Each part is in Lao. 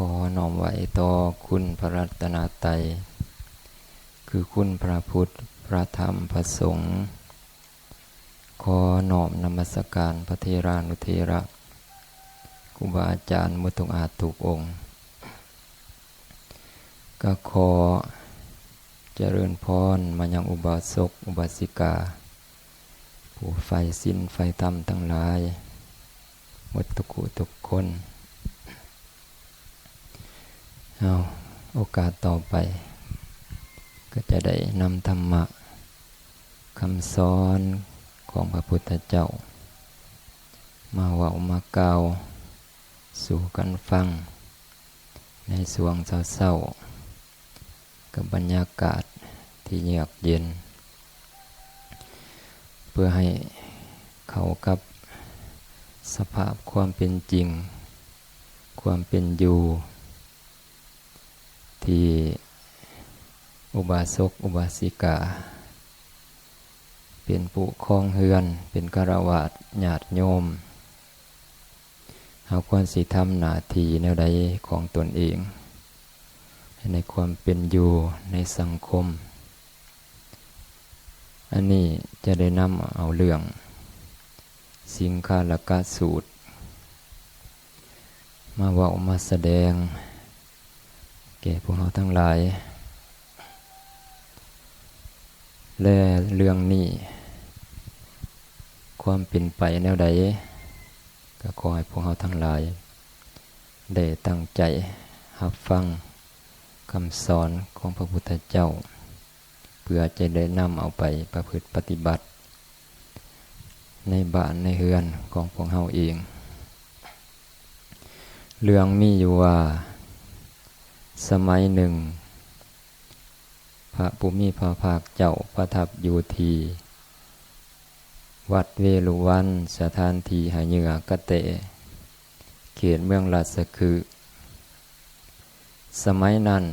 ຂໍນ້ອມໄຫວ້ຕໍ່ຄຸນພະລັດຕະນະໄຕ ຄືຄຸນພະພຸດ ພະທຳ ພະສົງ. ຂໍນ້ອມນະມັດສະການພະເຖລານຸເຖລະ ຄູບາອາຈານໝົດທຸກອາດທຸກອົງ. ກໍຂໍຈະເລີນພອນມາຍັງອຸບາສົກ ອຸບາສິກາ ຜູ້ໃຝ່ສິນໃຝ່ທຳທັງຫຼາຍ ໝົດທຸກຜູ້ທຸກຄົນ. ເອົາ ໂອກາດຕໍ່ໄປ ກໍຈະໄດ້ນຳທຳມະຄຳສອນຂອງພະພຸດທະເຈົ້າ ມາເວົ້າມາກ່າວສູ່ກັນຟັງ ໃນຊ່ວງເຊົ້າໆ ກັບບັນຍາກາດທີ່ເຍືອກເຢັນ ເພື່ອໃຫ້ເຂົ້າກັບສະພາບຄວາມເປັນຈິງ ຄວາມເປັນຢູ່ ທີ່ອຸບາສົກ ອຸບາສິກາ ເປັນຜູ້ຄອງເຮືອນ ເປັນຄະລາວາດ ຍາດໂຍມ ເຮົາຄວນຊິທຳໜ້າທີ່ແນວໃດຂອງຕົນເອງ ໃນຄວາມເປັນຢູ່ໃນສັງຄົມ. ອັນນີ້ຈະໄດ້ນຳເອົາເລື່ອງສິງຄາລະກະສູດ ມາເວົ້າມາສະແດງແກ່ພວກເຮົາທັງຫຼາຍ ແລະ ເລື່ອງນີ້ຄວາມເປັນໄປແນວໃດ ກໍຂໍໃຫ້ພວກເຮົາທັງຫຼາຍໄດ້ຕັ້ງໃຈຮັບຟັງຄຳສອນຂອງພະພຸດທະເຈົ້າ ເພື່ອຈະໄດ້ນຳເອົາໄປປະພຶດປະຕິບັດໃນບ້ານໃນເຮືອນຂອງພວກເຮົາເອງ. ເລື່ອງມີຢູ່ວ່າ ສະໄໝໜຶ່ງ ພະຜູ້ມີພະພາກເຈົ້າປະທັບຢູ່ທີ່ວັດເວລຸວັນ ສະຖານທີ່ຫະເຫຍື່ອກະແຕ ເຂດເມືອງລາຊະຄຶ. ສະໄໝນັ້ນ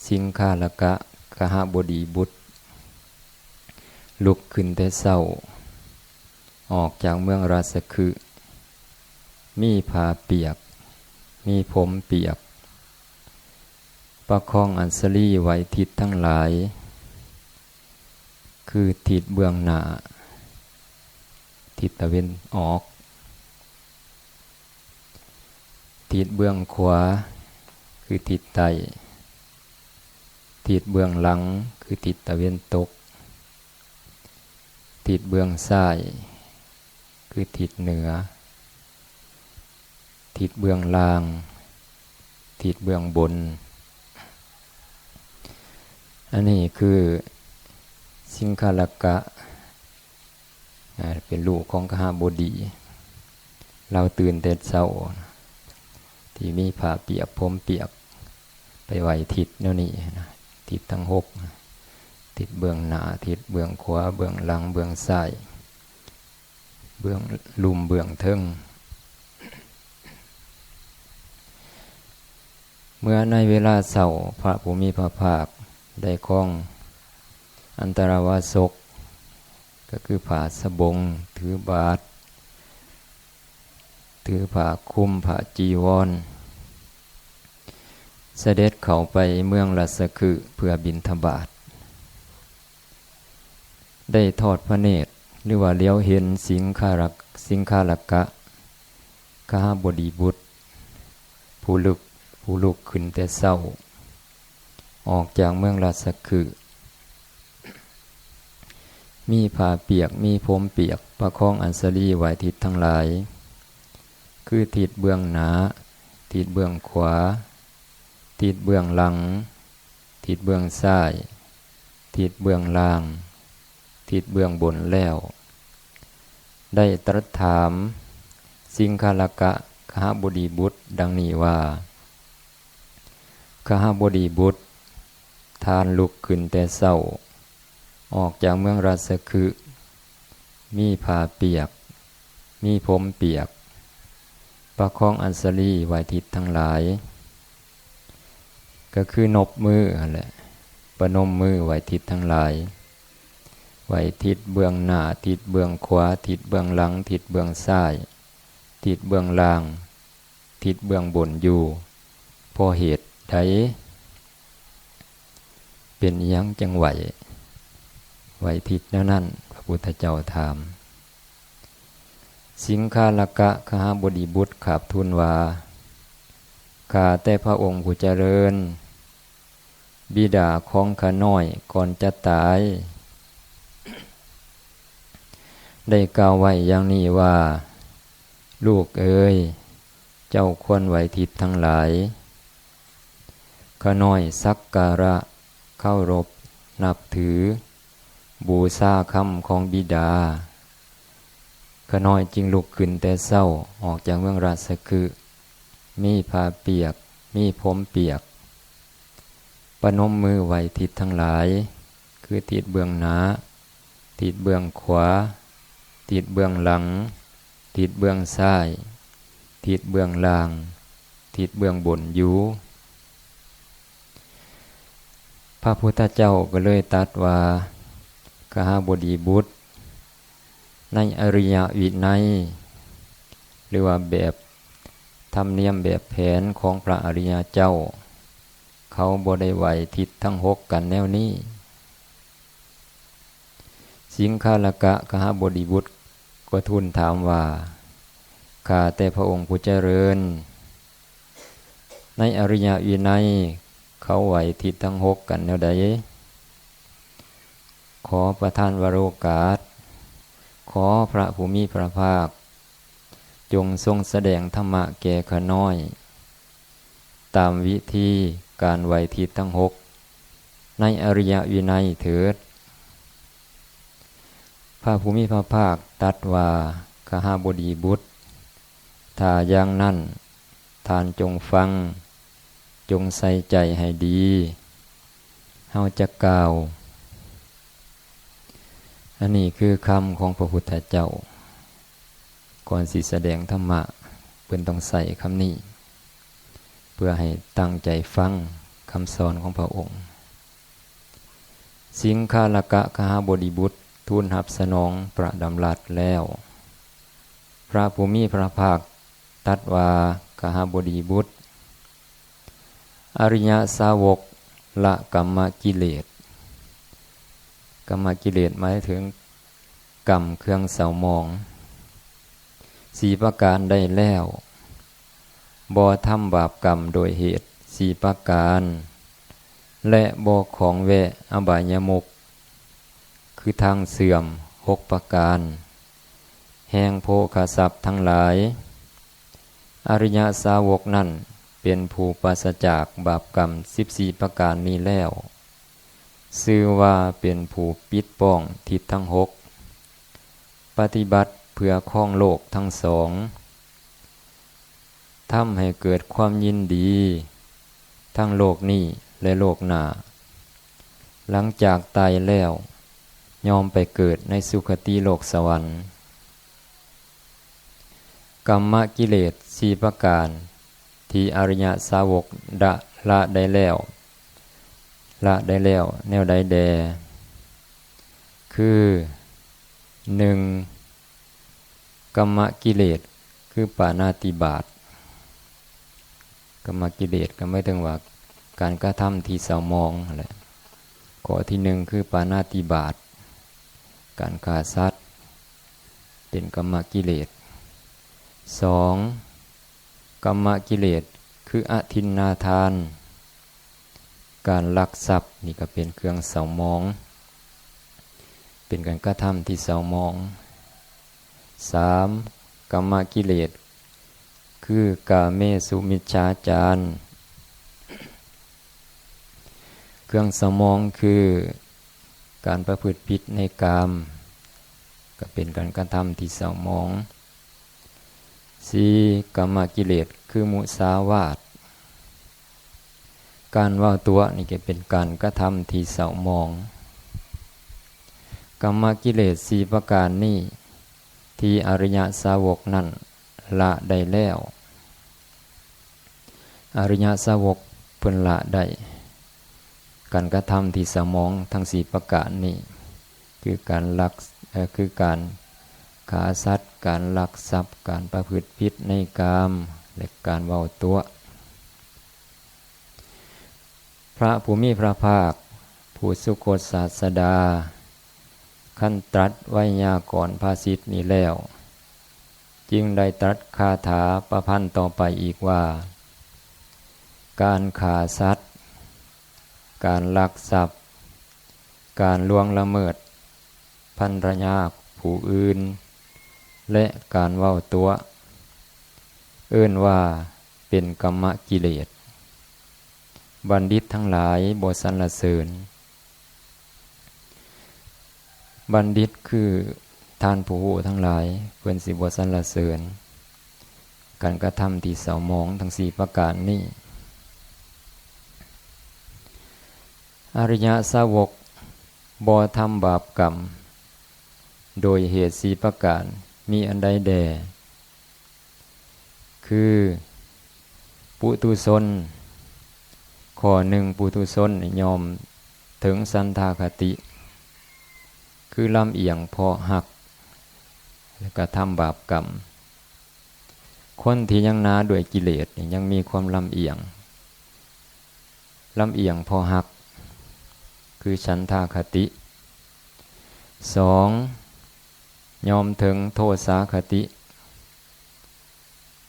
ສິງຄາລະກະຄະຫະບໍດີບຸດ ລຸກຂຶ້ນແຕ່ເຊົ້າ ອອກຈາກເມືອງລາຊະຄຶ ມີຜ້າປຽກ ມີຜົມປຽກ ປະຄອງອັນສະລີໄຫວ້ທິດທັງຫຼາຍ ຄືທິດເບື້ອງໜ້າ ທິດຕາເວັນອອກ, ທິດເບື້ອງຂວາ ຄືທິດໃຕ້, ທິດເບື້ອງຫຼັງ ຄືທິດຕາເວັນຕົກ, ທິດເບື້ອງຊ້າຍ ຄືທິດເໜືອ, ທິດເບື້ອງລ່າງ ທິດເບື້ອງບົນ. ອັນນີ້ຄືສິງຄາລະກະ ອາ ເປັນລູກຂອງຄະຫະບໍດີ. ລາວຕື່ນແຕ່ເຊົ້າ ທີ່ມີຜ້າປຽກ ຜົມປຽກ ໄປໄຫວ້ທິດແນວນີ້ນະ, ທິດທັງຫົກ, ທິດເບື້ອງໜ້າ, ທິດເບື້ອງຂວາ, ເບື້ອງຫຼັງ, ເບື້ອງຊ້າຍ, ເບື້ອງລຸ່ມເບື້ອງເທິງ. ເມື່ອໃນເວລາເຊົ້າ ພະຜູ້ມີພະພາກໄດ້ຄອງອັນຕະລາວາສົກ ກໍຄືຜ້າສະບົງ, ຖືບາດ, ຖືຜ້າຄຸມ, ຜ້າຈີວອນ, ສະເດັດເຂົ້າໄປເມືອງລາຊະຄຶເພື່ອບິນທະບາດ. ໄດ້ທອດພະເນດ ຫຼືວ່າຫຼຽວເຫັນສິງຄາລະ ສິງຄາລະກະຄະຫະບໍດີບຸດ ຜູ້ລຸກ ຜູ້ລຸກຂຶ້ນແຕ່ເຊົ້າ ອອກຈາກເມືອງລາຊະຄຶ ມີຜ້າປຽກ ມີຜົມປຽກ ປະຄອງອັນສະລີໄຫວ້ທິດທັງຫຼາຍ ຄືທິດເບື້ອງໜ້າ, ທິດເບື້ອງຂວາ, ທິດເບື້ອງຫຼັງ, ທິດເບື້ອງຊ້າຍ, ທິດເບື້ອງລ່າງ, ທິດເບື້ອງບົນແລ້ວ ໄດ້ຕລັດຖາມສິງຄາລະກະຄະຫະບໍດີບຸດດັ່ງນີ້ວ່າ, ຄະຫະບໍດີບຸດ, ທ່ານລຸກຂຶ້ນແຕ່ເຊົ້າ ອອກຈາກເມືອງລາຊະຄຶ ມີຜ້າປຽກ ມີຜົມປຽກ ປະຄອງອັນສະລີໄຫວ້ທິດທັງຫຼາຍ ກໍຄືນົບມືຫັ້ນແຫຼະ ປະນົມມືໄຫວ້ທິດທັງຫຼາຍ ໄຫວ້ທິດເບື້ອງໜ້າ ທິດເບື້ອງຂວາ ທິດເບື້ອງຫຼັງ ທິດເບື້ອງຊ້າຍ ທິດເບື້ອງລ່າງ ທິດເບື້ອງບົນຢູ່ ໄປ ເພາະເຫດໃດ? ເປັນອີ່ຫຍັງຈັ່ງໄຫວ້ ໄຫວ້ທິດແນວນັ້ນ? ພະພຸດທະເຈົ້າຖາມ. ສິງຄາລະກະຄະຫະບໍດີບຸດຂາບທູນວ່າ, ຂ້າແຕ່ພະອົງຜູ້ຈະເລີນ, ບິດາຂອງຂ້ານ້ອຍກ່ອນຈະຕາຍ ໄດ້ກ່າວໄວ້ຢ່າງນີ້ວ່າ, ລູກເອີຍ, ເຈົ້າຄວນໄຫວ້ທິດທັງຫຼາຍ. ຂ້ານ້ອຍສັກກາລະເຄົາລົບນັບຖື ບູຊາຄຳຂອງບິດາ. ຂ້ານ້ອຍຈຶ່ງລຸກຂຶ້ນແຕ່ເຊົ້າ ອອກຈາກເມືອງລາຊະຄຶ ມີຜ້າປຽກ ມີພົມປຽກ ປະນົມມືໄຫວ້ທິດທັງຫຼາຍ ຄືທິດເບື້ອງໜ້າ, ທິດເບື້ອງຂວາ, ທິດເບື້ອງຫຼັງ, ທິດເບື້ອງຊ້າຍ, ທິດເບື້ອງລ່າງ, ທິດເບື້ອງບົນຢູ່. ພະພຸດທະເຈົ້າກໍເລີຍຕັດວ່າ, ຄະຫະບໍດີບຸດ, ໃນອະລິຍະວິໄນ ຫຼືວ່າແບບທຳນຽມແບບແຜນຂອງພະອະລິຍະເຈົ້າ, ເຂົາບໍ່ໄດ້ໄຫວ້ທິດທັງຫົກກັນແນວນີ້. ສິງຄາລະກະຄະຫະບໍດີບຸດກໍທູນຖາມວ່າ, ຂ້າແຕ່ພະອົງຜູ້ຈະເລີນ, ໃນອະລິຍະວິໄນເຂົາໄຫວ້ທິດທັງຫົກກັນແນວໃດ? ຂໍປະທານວະໂລກາດ, ຂໍພະຜູ້ມີພະພາກ ຈົ່ງຊົງສະແດງທຳມະແກ່ຂ້ານ້ອຍ ຕາມວິທີການໄຫວ້ທິດທັງຫົກໃນອະລິຍະວິໄນເຖີດ. ພະຜູ້ມີພະພາກຕັດວ່າ, ຄະຫະບໍດີບຸດ, ຖ້າຢ່າງນັ້ນ, ທ່ານຈົ່ງຟັງ, ຈົ່ງໃສ່ໃຈໃຫ້ດີ, ເຮົາຈະກ່າວ. ອັນນີ້ຄືຄຳຂອງພະພຸດທະເຈົ້າ. ກ່ອນຊິສະແດງທຳມະ, ເພິ່ນຕ້ອງໃຊ້ຄຳນີ້ ເພື່ອໃຫ້ຕັ້ງໃຈຟັງຄຳສອນຂອງພະອົງ. ສິງຄາລະກະຄະຫະບໍດີບຸດທູນຮັບສະໜອງພະດຳລັດແລ້ວ, ພະຜູ້ມີພະພາກຕັດວ່າ, ຄະຫະບໍດີບຸດ, ອະລິຍະສາວົກລະກຳມະກິເລດ. ກຳມະກິເລດໝາຍເຖິງກຳເຄື່ອງເສົ້າໝອງສີ່ປະການໄດ້ແລ້ວ, ບໍ່ທຳບາບກຳໂດຍເຫດສີ່ປະການ ແລະ ບໍ່ຂ້ອງແວະອະບາຍຍະມຸກ ຄືທາງເຊື່ອມຫົກປະການ ແຫ່ງໂພຄະຊັບທັງຫຼາຍ. ອະລິຍະສາວົກນັ້ນເປັນຜູ້ປາສະຈາກບາບກຳສິບສີ່ປະການນີ້ແລ້ວ, ຊື່ວ່າເປັນຜູ້ປິດປ້ອງທິດທັງຫົກ, ປະຕິບັດເພື່ອຄອງໂລກທັງສອງ, ທຳໃຫ້ເກີດຄວາມຍິນດີທັງໂລກນີ້ ແລະ ໂລກໜ້າ, ຫຼັງຈາກຕາຍແລ້ວ ຍ່ອມໄປເກີດໃນສຸຄະຕິໂລກສະຫວັນ. ກຳມະກິເລດສີ່ປະການທີ່ອະລິຍະສາວົກລະ ລະໄດ້ແລ້ວ, ລະໄດ້ແລ້ວແນວໃດແດ່? ຄື ໜຶ່ງ ກຳມະກິເລດ ຄືປານາຕິບາດ. ກຳມະກິເລດກໍໝາຍເຖິງວ່າການກະທຳທີ່ເສົ້າໝອງຫັ້ນແຫຼະ. ຂໍ້ທີໜຶ່ງຄືປານາຕິບາດ, ການຂ້າສັດ ເປັນກຳມະກິເລດ. ສອງ ກຳມະກິເລດ ຄືອະທິນນາທານ, ການລັກຊັບ ນີ້ກໍເປັນເຄື່ອງເສົ້າໝອງ, ເປັນການກະທຳທີ່ເສົ້າໝອງ. ສາມ ກຳມະກິເລດ ຄືກາເມສຸມິດສາຈານ, ເຄື່ອງເສົ້າໝອງ ຄືການປະພຶດຜິດໃນກາມ, ກໍເປັນການກະທຳທີ່ເສົ້າໝອງ. ສີ່ ກຳມະກິເລດ ຄືມຸສາວາດ, ການເວົ້າຕົວະ ນີ້ກໍເປັນການກະທຳທີ່ເສົ້າໝອງ. ກຳມະກິເລດສີ່ປະການນີ້ ທີ່ອະລິຍະສາວົກນັ້ນລະໄດ້ແລ້ວ. ອະລິຍະສາວົກເພິ່ນລະໄດ້ການກະທຳທີ່ເສົ້າໝອງທັງສີ່ປະການນີ້, ຄືການລັກ, ເອີ, ຄືການຂ້າສັດ, ການລັກຊັບ, ການປະພຶດຜິດໃນກາມ ແລະ ການເວົ້າຕົວະ. ພະຜູ້ມີພະພາກ ຜູ້ສຸຄົດສາດສະດາ ຄັນຕັດໄວຍາກອນພາສິດນີ້ແລ້ວ ຈຶ່ງໄດ້ຕັດຄາຖາປະພັນຕໍ່ໄປອີກວ່າ ການຂ້າສັດ, ການລັກຊັບ, ການລ່ວງລະເມີດພັນລະຍາຜູ້ອື່ນ ແລະ ການເວົ້າຕົວະ ເອີ້ນວ່າເປັນກຳມະກິເລດ. ບັນດິດທັງຫຼາຍບໍ່ສັນລະເສີນ. ບັນດິດຄືທ່ານຜູ້ຮູ້ທັງຫຼາຍ ເພິ່ນຊິບໍ່ສັນລະເສີນການກະທຳທີ່ເສົ້າໝອງທັງສີ່ປະການນີ້. ອະລິຍະສາວົກບໍ່ທຳບາບກຳໂດຍເຫດສີ່ປະການ ມີອັນໃດແດ່? ຄື ປຸຖຸຊົນ ຂໍ້ໜຶ່ງ ປຸຖຸຊົນນີ້ຍ່ອມເຖິງສັນທາຄະຕິ ຄືລຳອຽງເພາະຮັກ ແລະ ກະທຳບາບກຳ. ຄົນທີ່ຍັງໜາດ້ວຍກິເລດນີ້ຍັງມີຄວາມລຳອຽງ ລຳອຽງເພາະຮັກ ຄືສັນທາຄະຕິ. ສອງ ຍ່ອມເຖິງໂທສາຄະຕິ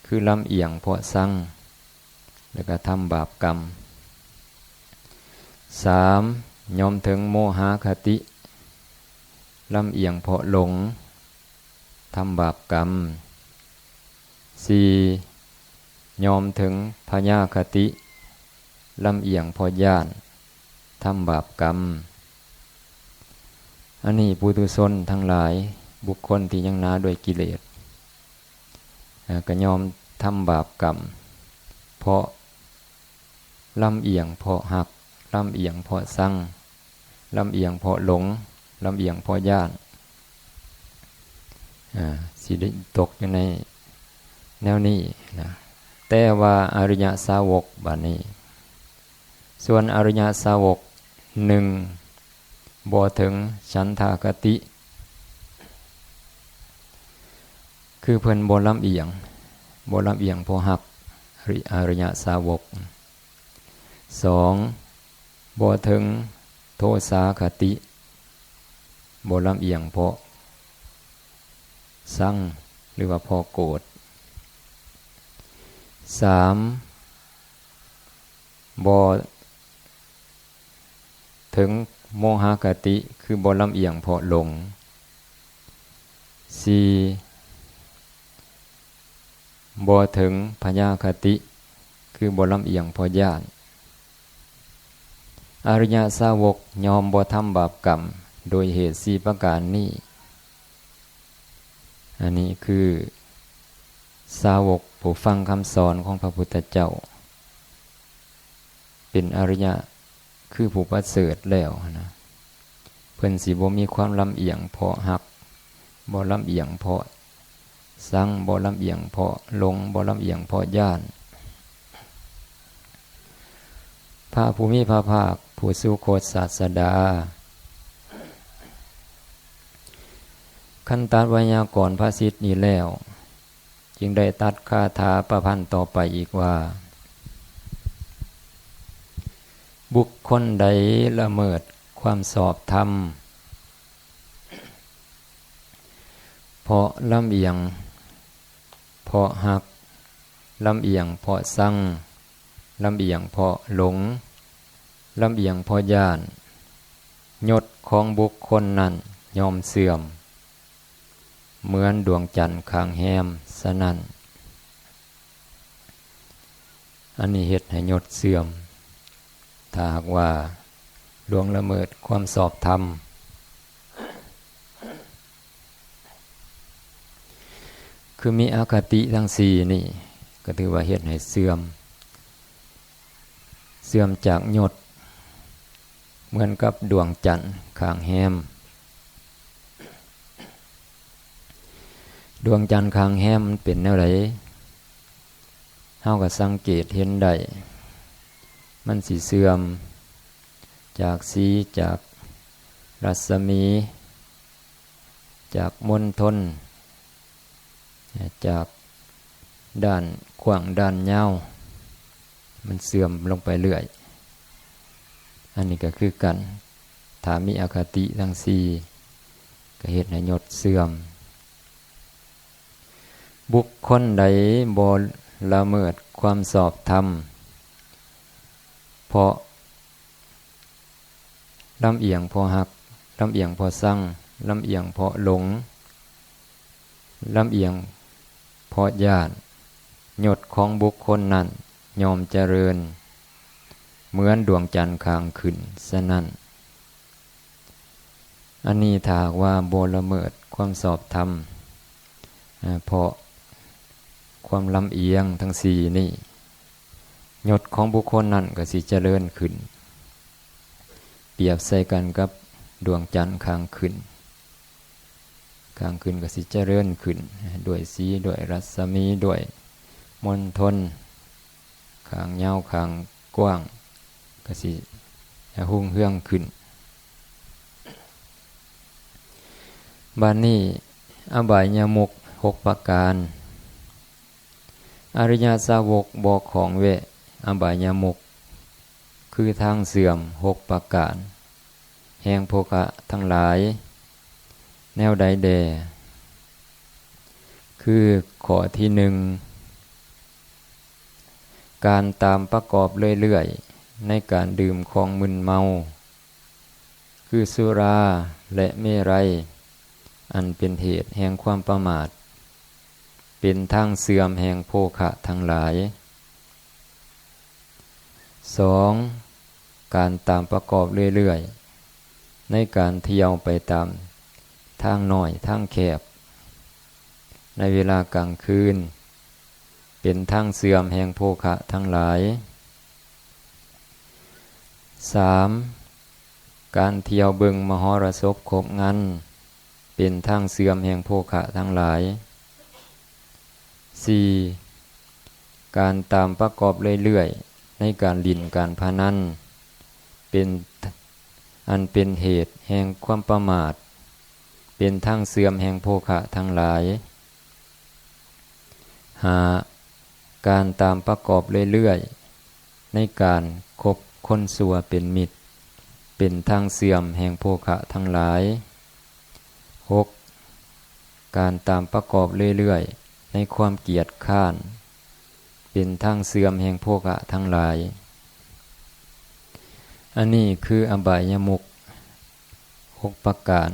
ຄືລຳອຽງເພາະຊັງ ແລະ ກະທຳບາບກຳ. ສາມ ຍ່ອມເຖິງໂມຫາຄະຕິ ລຳອຽງເພາະຫຼົງ ທຳບາບກຳ. ສີ່ ຍ່ອມເຖິງພະຍາຄະຕິ ລຳອຽງເພາະຢ້ານ ທຳບາບກຳ. ອັນນີ້ປຸຖຸຊົນທັງຫຼາຍ ບຸກຄົນທີ່ຍັງໜາດ້ວຍກິເລດ ເອີ ກະຍ່ອມທຳບາບກຳ ເພາະ ລຳອຽງເພາະຮັກ, ລຳອຽງເພາະຊັງ, ລຳອຽງເພາະຫຼົງ, ລຳອຽງເພາະຢ້ານ ອາ ຊິໄດ້ຕົກຢູ່ໃນແນວນີ້ນະ. ແຕ່ວ່າອະລິຍະສາວົກບາດນີ້ ສ່ວນອະລິຍະສາວົກ ໜຶ່ງ ບໍ່ເຖິງສັນທາຄະຕິ ຄືເພິ່ນບໍ່ລຳອຽງ, ບໍ່ລຳອຽງເພາະຮັກ ອະລິ ອະລິຍະສາວົກ. ສອງ ບໍ່ເຖິງໂທສາຄະຕິ ບໍ່ລຳອຽງເພາະຊັງ ຫຼືວ່າເພາະໂກດ. ສາມ ບໍ່ເຖິງໂມຫະຄະຕິ ຄືບໍ່ລຳອຽງເພາະຫຼົງ. ສີ່ ບໍ່ເຖິງພະຍາຄະຕິ ຄືບໍ່ລຳອຽງເພາະຢ້ານ. ອະລິຍະສາວົກຍ່ອມບໍ່ທຳບາບກຳໂດຍເຫດສີ່ປະການນີ້. ອັນນີ້ຄືສາວົກຜູ້ຟັງຄຳສອນຂອງພະພຸດທະເຈົ້າ ເປັນອະລິຍະ ຄືຜູ້ປະເສີດແລ້ວຫັ້ນນະ, ເພິ່ນຊິບໍ່ມີຄວາມລຳອຽງເພາະຮັກ, ບໍ່ລຳອຽງເພາະຊັງ, ບໍ່ລຳອຽງເພາະຫຼົງ, ບໍ່ລຳອຽງເພາະຢ້ານ. ພະຜູ້ມີພະພາກ ຜູ້ສຸຄົດສາດສະດາ ຄັນຕັດໄວຍາກອນພາສິດນີ້ແລ້ວ ຈຶ່ງໄດ້ຕັດຄາຖາປະພັນຕໍ່ໄປອີກວ່າ ບຸກຄົນໃດລະເມີດຄວາມຊອບທຳ ເພາະລຳອຽງເພາະຮັກ, ລຳອຽງເພາະຊັງ, ລຳອຽງເພາະຫຼົງ, ລຳອຽງເພາະຢ້ານ, ຍົດຂອງບຸກຄົນນັ້ນຍ່ອມເສື່ອມ ເໝືອນດວງຈັນຂ້າງແຮມສະນັ້ນ. ອັນນີ້ເຮັດໃຫ້ຍົດເສື່ອມ ຖ້າຫາກວ່າລ່ວງລະເມີດຄວາມຊອບທຳ. ຄືມີອະຄະຕິທັງສີ່ນີ້ ກໍຖືວ່າເຮັດໃຫ້ເສື່ອມ, ເສື່ອມຈາກຍົດ ເໝືອນກັບດວງຈັນຂ້າງແຮມ. ດວງຈັນຂ້າງແຮມມັນເປັນແນວໃດ? ເຮົາກໍສັງເກດເຫັນໄດ້ ມັນຊິເສື່ອມຈາກສີ, ຈາກລັດສະໝີ, ຈາກມົນທົນ, ຈາກດ້ານກວ້າງດ້ານຍາວ ມັນເສື່ອມລົງໄປເລື້ອຍ. ອັນນີ້ກໍຄືກັນ ຖ້າມີອະຄະຕິທັງສີ່ ກໍເຮັດໃຫ້ຍົດເສື່ອມ. ບຸກຄົນໃດບໍ່ລະເມີດຄວາມຊອບທຳ ເພາະລຳອຽງເພາະຮັກ, ລຳອຽງເພາະຊັງ, ລຳອຽງເພາະຫຼົງ, ລຳອຽງເພາະຢ້ານ, ຍົດຂອງບຸກຄົນນັ້ນຍ່ອມຈະເລີນເໝືອນດວງຈັນຂ້າງຂຶ້ນສະນັ້ນ. ອັນນີ້ຖ້າຫາກວ່າບໍ່ລະເມີດຄວາມຊອບທຳ ເພາະຄວາມລຳອຽງທັງສີ່ນີ້ ຍົດຂອງບຸກຄົນນັ້ນກໍຊິຈະເລີນຂຶ້ນ ປຽບໃສ່ກັນກັບດວງຈັນຂ້າງຂຶ້ນ. ຂ້າງຂຶ້ນກໍຊິຈະເລີນຂຶ້ນ ດ້ວຍສີ ດ້ວຍລັດສະໝີ ດ້ວຍມົນທົນ ຂ້າງຍາວຂ້າງກວ້າງກໍຊິຮຸ່ງເຮືອງຂຶ້ນ. ບາດນີ້ ອະບາຍຍະມຸກຫົກປະການ ອະລິຍະສາວົກບໍ່ຂ້ອງແວະອະບາຍຍະມຸກ ຄືທາງເສື່ອມຫົກປະການ ແຫ່ງໂພຄະທັງຫຼາຍ ແນວໃດແດ່? ຄືຂໍ້ທີໜຶ່ງ ການຕາມປະກອບເລື້ອຍໆ ໃນການດື່ມຂອງມຶນເມົາ ຄືສຸລາ ແລະ ເມໄຣ ອັນເປັນເຫດແຫ່ງຄວາມປະໝາດ ເປັນທາງເສື່ອມແຫ່ງໂພຄະທັງຫຼາຍ. ສອງ ການຕາມປະກອບເລື້ອຍໆ ໃນການທ່ຽວໄປຕາມທາງນ້ອຍທາງແຄບ ໃນເວລາກາງຄືນ ເປັນທາງເສື່ອມແຫ່ງໂພຄະທັງຫຼາຍ. ສາມ ການທ່ຽວເບິ່ງມະຫອລະສົບຄົບງັນ ເປັນທາງເສື່ອມແຫ່ງໂພຄະທັງຫຼາຍ. ສີ່ ການຕາມປະກອບເລື້ອຍໆ ໃນການຫຼິ້ນການພະນັນ ເປັນ ອັນເປັນເຫດແຫ່ງຄວາມປະໝາດ ເປັນທາງເສື່ອມແຫ່ງໂພຄະທັງຫຼາຍ. ຫ້າ ການຕາມປະກອບເລື້ອຍໆ ໃນການຄົບຄົນຊົ່ວເປັນມິດ ເປັນທາງເສື່ອມແຫ່ງໂພຄະທັງຫຼາຍ. ຫົກ ການຕາມປະກອບເລື້ອຍໆ ໃນຄວາມກຽດຄ້ານ ເປັນທາງເສື່ອມແຫ່ງໂພຄະທັງຫຼາຍ. ອັນນີ້ຄືອະບາຍຍະມຸກຫົກປະການ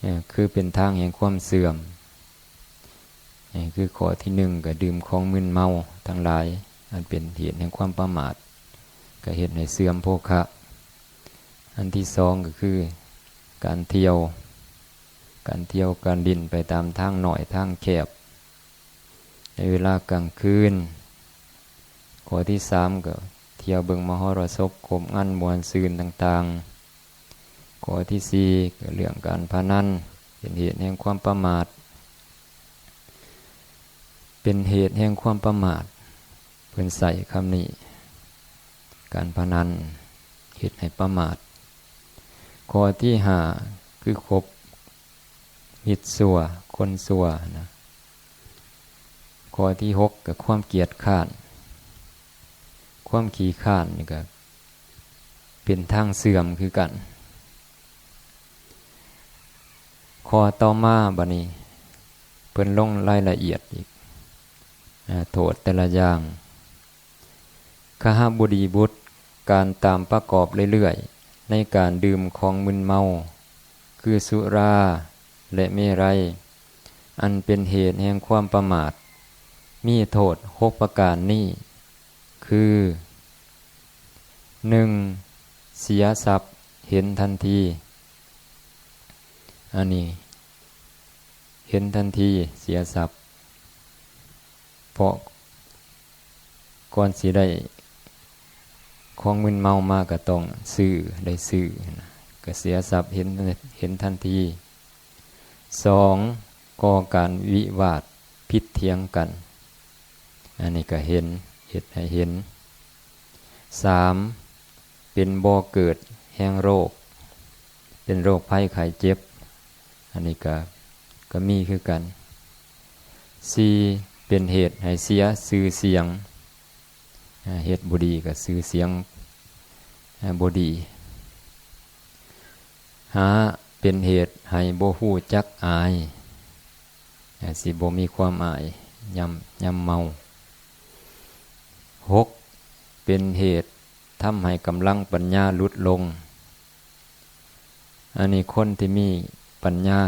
ເອີ ຄືເປັນທາງແຫ່ງຄວາມເສື່ອມ. ເອີ ຄືຂໍ້ທີໜຶ່ງ ກໍດື່ມຂອງມຶນເມົາທັງຫຼາຍ ອັນເປັນເຫດແຫ່ງຄວາມປະໝາດ ກໍເຮັດໃຫ້ເສື່ອມໂພຄະ. ອັນທີສອງ ກໍຄືການທ່ຽວ ການທ່ຽວການຫຼິ້ນໄປຕາມທາງນ້ອຍທາງແຄບ ໃນເວລາກາງຄືນ. ຂໍ້ທີສາມ ກໍທ່ຽວເບິ່ງມະຫອລະສົບຄົບງັນມ່ວນຊື່ນຕ່າງໆ. ຂໍ້ທີສີ່ ກໍເລື່ອງການພະນັນ ເປັນເຫດແຫ່ງຄວາມປະໝາດ ເປັນເຫດແຫ່ງຄວາມປະໝາດ ເພິ່ນໃຊ້ຄຳນີ້ ການພະນັນເຮັດໃຫ້ປະໝາດ. ຂໍ້ທີຫ້າ ຄືຄົບມິດຊົ່ວ ຄົນຊົ່ວນະ. ຂໍ້ທີຫົກ ກໍຄວາມກຽດຄ້ານ ຄວາມຂີ້ຄ້ານນີ້ກໍເປັນທາງເສື່ອມຄືກັນ. ຂໍ້ຕໍ່ມາບາດນີ້ ເພິ່ນລົງລາຍລະອຽດອີກ ອາ ໂທດແຕ່ລະຢ່າງ. ຄະຫະບໍດີບຸດ ການຕາມປະກອບເລື້ອຍໆ ໃນການດື່ມຂອງມຶນເມົາ ຄືສຸລາ ແລະ ເມໄຣ ອັນເປັນເຫດແຫ່ງຄວາມປະໝາດ ມີໂທດຫົກປະການນີ້ ຄື ໜຶ່ງ ເສຍຊັບເຫັນທັນທີ. ອັນນີ້ເຫັນທັນທີ ເສຍຊັບ ເພາະກ່ອນຊິໄດ້ຂອງມຶນເມົາມາກໍຕ້ອງຊື້ ໄດ້ຊື້ນະ ກໍເສຍຊັບເຫັນ ເຫັນທັນທີ. ສອງ ກໍ່ການວິວາດຜິດຖຽງກັນ ອັນນີ້ກໍເຫັນ ເຮັດໃຫ້ເຫັນ. ສາມ ເປັນບໍ່ເກີດແຫ່ງໂລກ ເປັນໂລກໄພໄຂ້ເຈັບ ອັນນີ້ກໍ ກໍມີຄືກັນ. ສີ່ ເປັນເຫດໃຫ້ເສຍຊື່ສຽງ ເຮັດບໍ່ດີກໍຊື່ສຽງ ບໍ່ດີ. ຫ້າ ເປັນເຫດໃຫ້ບໍ່ຮູ້ຈັກອາຍ, ຊິບໍ່ມີຄວາມອາຍຍາມ, ຍາມເມົາ. ຫົກ ເປັນເຫດທຳໃຫ້ກຳລັງປັນຍາຫຼຸດລົງ. ອັນນີ້ຄົນທີ່ມີປັນຍາ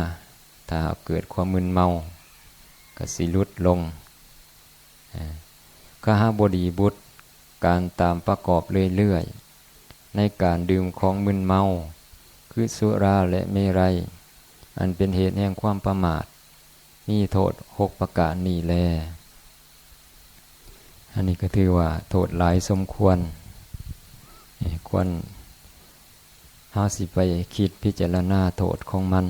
ຖ້າເກີດຄວາມມຶນເມົາກໍຊິຫຼຸດລົງ. ຄະຫະບໍດີບຸດ ການຕາມປະກອບເລື້ອຍໆ ໃນການດື່ມຂອງມຶນເມົາ ຄືສຸລາ ແລະ ເມໄຣ ອັນເປັນເຫດແຫ່ງຄວາມປະໝາດ ມີໂທດຫົກປະການນີ້ແລ. ອັນນີ້ກໍຖືວ່າໂທດຫຼາຍສົມຄວນ, ຄວນເຮົາຊິໄປຄິດພິຈາລະນາໂທດຂອງມັນ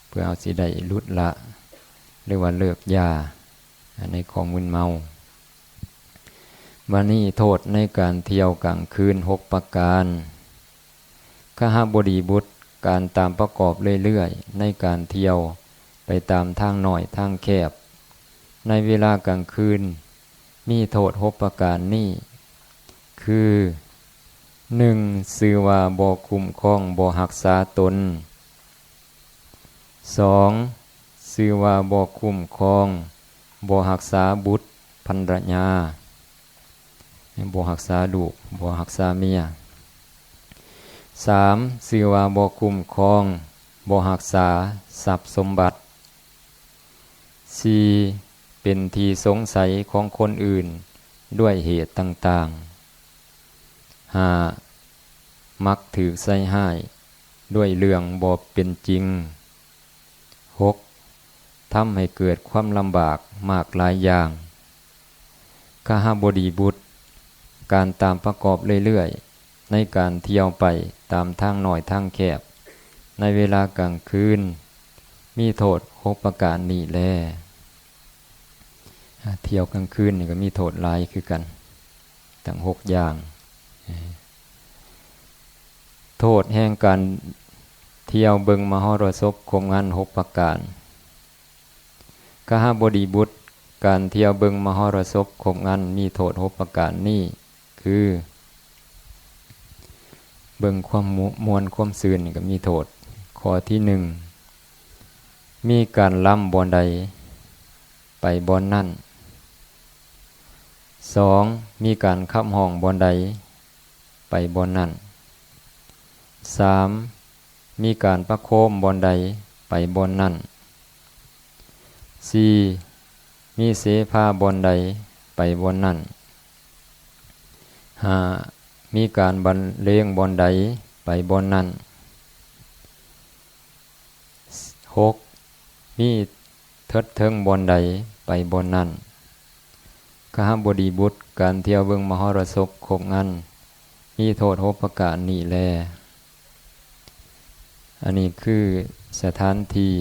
ເພື່ອເຮົາຊິໄດ້ຫຼຸດລະ ຫຼືວ່າເລີກຢາໃນຂອງມຶນເມົາ. ບາດນີ້ໂທດໃນການທ່ຽວກາງຄືນຫົກປະການ. ຄະຫະບໍດີບຸດ ການຕາມປະກອບເລື້ອຍໆ ໃນການທ່ຽວໄປຕາມທາງນ້ອຍທາງແຄບ ໃນເວລາກາງຄືນ ມີໂທດຫົກປະການນີ້ ຄື ໜຶ່ງ ຊື່ວ່າບໍ່ຄຸ້ມຄອງ, ບໍ່ຮັກສາຕົນ. ສອງ ຊື່ວ່າບໍ່ຄຸ້ມຄອງ, ບໍ່ຮັກສາບຸດພັນລະຍາ, ບໍ່ຮັກສາລູກ, ບໍ່ຮັກສາເມຍ. ສາມ ຊື່ວ່າບໍ່ຄຸ້ມຄອງ, ບໍ່ຮັກສາຊັບສົມບັດ. ສີ່ ເປັນທີ່ສົງໄສຂອງຄົນອື່ນດ້ວຍເຫດຕ່າງໆ. ຫ້າ ມັກຖືກໃສ່ຮ້າຍດ້ວຍເລື່ອງບໍ່ເປັນຈິງ. ຫົກ ທຳໃຫ້ເກີດຄວາມລຳບາກມາກຫຼາຍຢ່າງ. ຄະຫະບໍດີບຸດ ການຕາມປະກອບເລື້ອຍໆ ໃນການທ່ຽວໄປຕາມທາງນ້ອຍທາງແຄບ ໃນເວລາກາງຄືນ ມີໂທດຫົກປະການນີ້ແລ. ອາ ທ່ຽວກາງຄືນນີ້ກໍມີໂທດຫຼາຍຄືກັນ ຕັ້ງຫົກຢ່າງ. ໂທດແຫ່ງການທ່ຽວເບິ່ງມະຫົລະສົບຄົບງັນຫົກປະການ. ຄະຫະບໍດີບຸດ ການທ່ຽວເບິ່ງມະຫົລະສົບຄົບງັນມີໂທດຫົກປະການນີ້ ຄື ເບິ່ງຄວາມມ່ວນຄວາມຊື່ນນີ້ກໍມີໂທດ. ຂໍ້ທີໜຶ່ງ ມີການລຳບ່ອນໃດ ໄປບ່ອນນັ້ນ. ສອງ ມີການຂັບຮ້ອງບ່ອນໃດ ໄປບ່ອນນັ້ນ. ສາມ ມີການປະໂຄມບ່ອນໃດ ໄປບ່ອນນັ້ນ. ສີ່ ມີເສພາບ່ອນໃດ ໄປບ່ອນນັ້ນ. ຫ້າ ມີການບັນເລງບ່ອນໃດ ໄປບ່ອນນັ້ນ. ຫົກ ມີເທີດເທິງບ່ອນໃດ ໄປບ່ອນນັ້ນ. ຄະຫະບໍດີບຸດ ການທ່ຽວເບິ່ງມະຫົລະສົບຄົບງັນ ມີໂທດຫົກປະການນີ້ແລ. ອັນນີ້ຄືສະຖານທີ່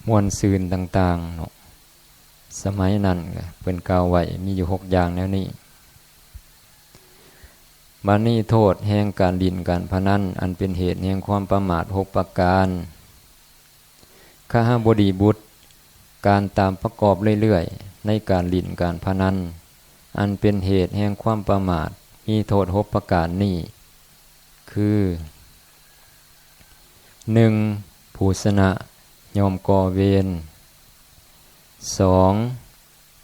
ມ່ວນຊື່ນຕ່າງໆເນາະ. ສະໄໝນັ້ນເພິ່ນກ່າວໄວ້ມີຢູ່ຫົກຢ່າງແນວນີ້. ບາດນີ້ໂທດແຫ່ງການຫຼິ້ນການພະນັນ ອັນເປັນເຫດແຫ່ງຄວາມປະໝາດຫົກປະການ. ຄະຫະບໍດີບຸດ ການຕາມປະກອບເລື້ອຍໆ ໃນການຫຼິ້ນການພະນັນ ອັນເປັນເຫດແຫ່ງຄວາມປະໝາດ ມີໂທດຫົກປະການນີ້ ຄື ໜຶ່ງ ຜູ້ຊະນະຍ່ອມກໍ່ເວນ. ສອງ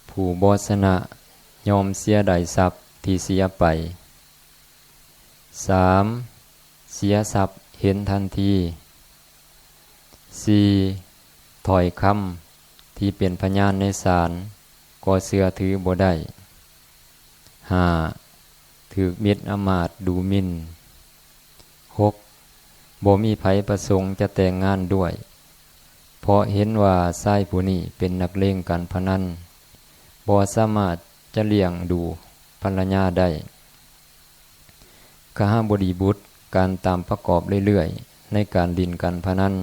ຜູ້ບໍ່ຊະນະຍ່ອມເສຍດາຍຊັບທີ່ເສຍໄປ. ສາມ ເສຍຊັບເຫັນທັນທີ. ສີ່ ຖ້ອຍຄຳທີ່ເປັນພະຍານໃນສານກໍເຊື່ອຖືບໍ່ໄດ້. ຫ້າ ຖືກມິດອຳມາດດູໝິ່ນ. ຫົກ ບໍ່ມີໃຜປະສົງຈະແຕ່ງງານດ້ວຍ ເພາະເຫັນວ່າຊາຍຜູ້ນີ້ເປັນນັກເລງການພະນັນ ບໍ່ສາມາດຈະລ້ຽງດູພັນລະຍາໄດ້. ຄະຫະບໍດີບຸດ ການຕາມປະກອບເລື້ອຍໆ ໃນການຫຼິ້ນການພະນັນ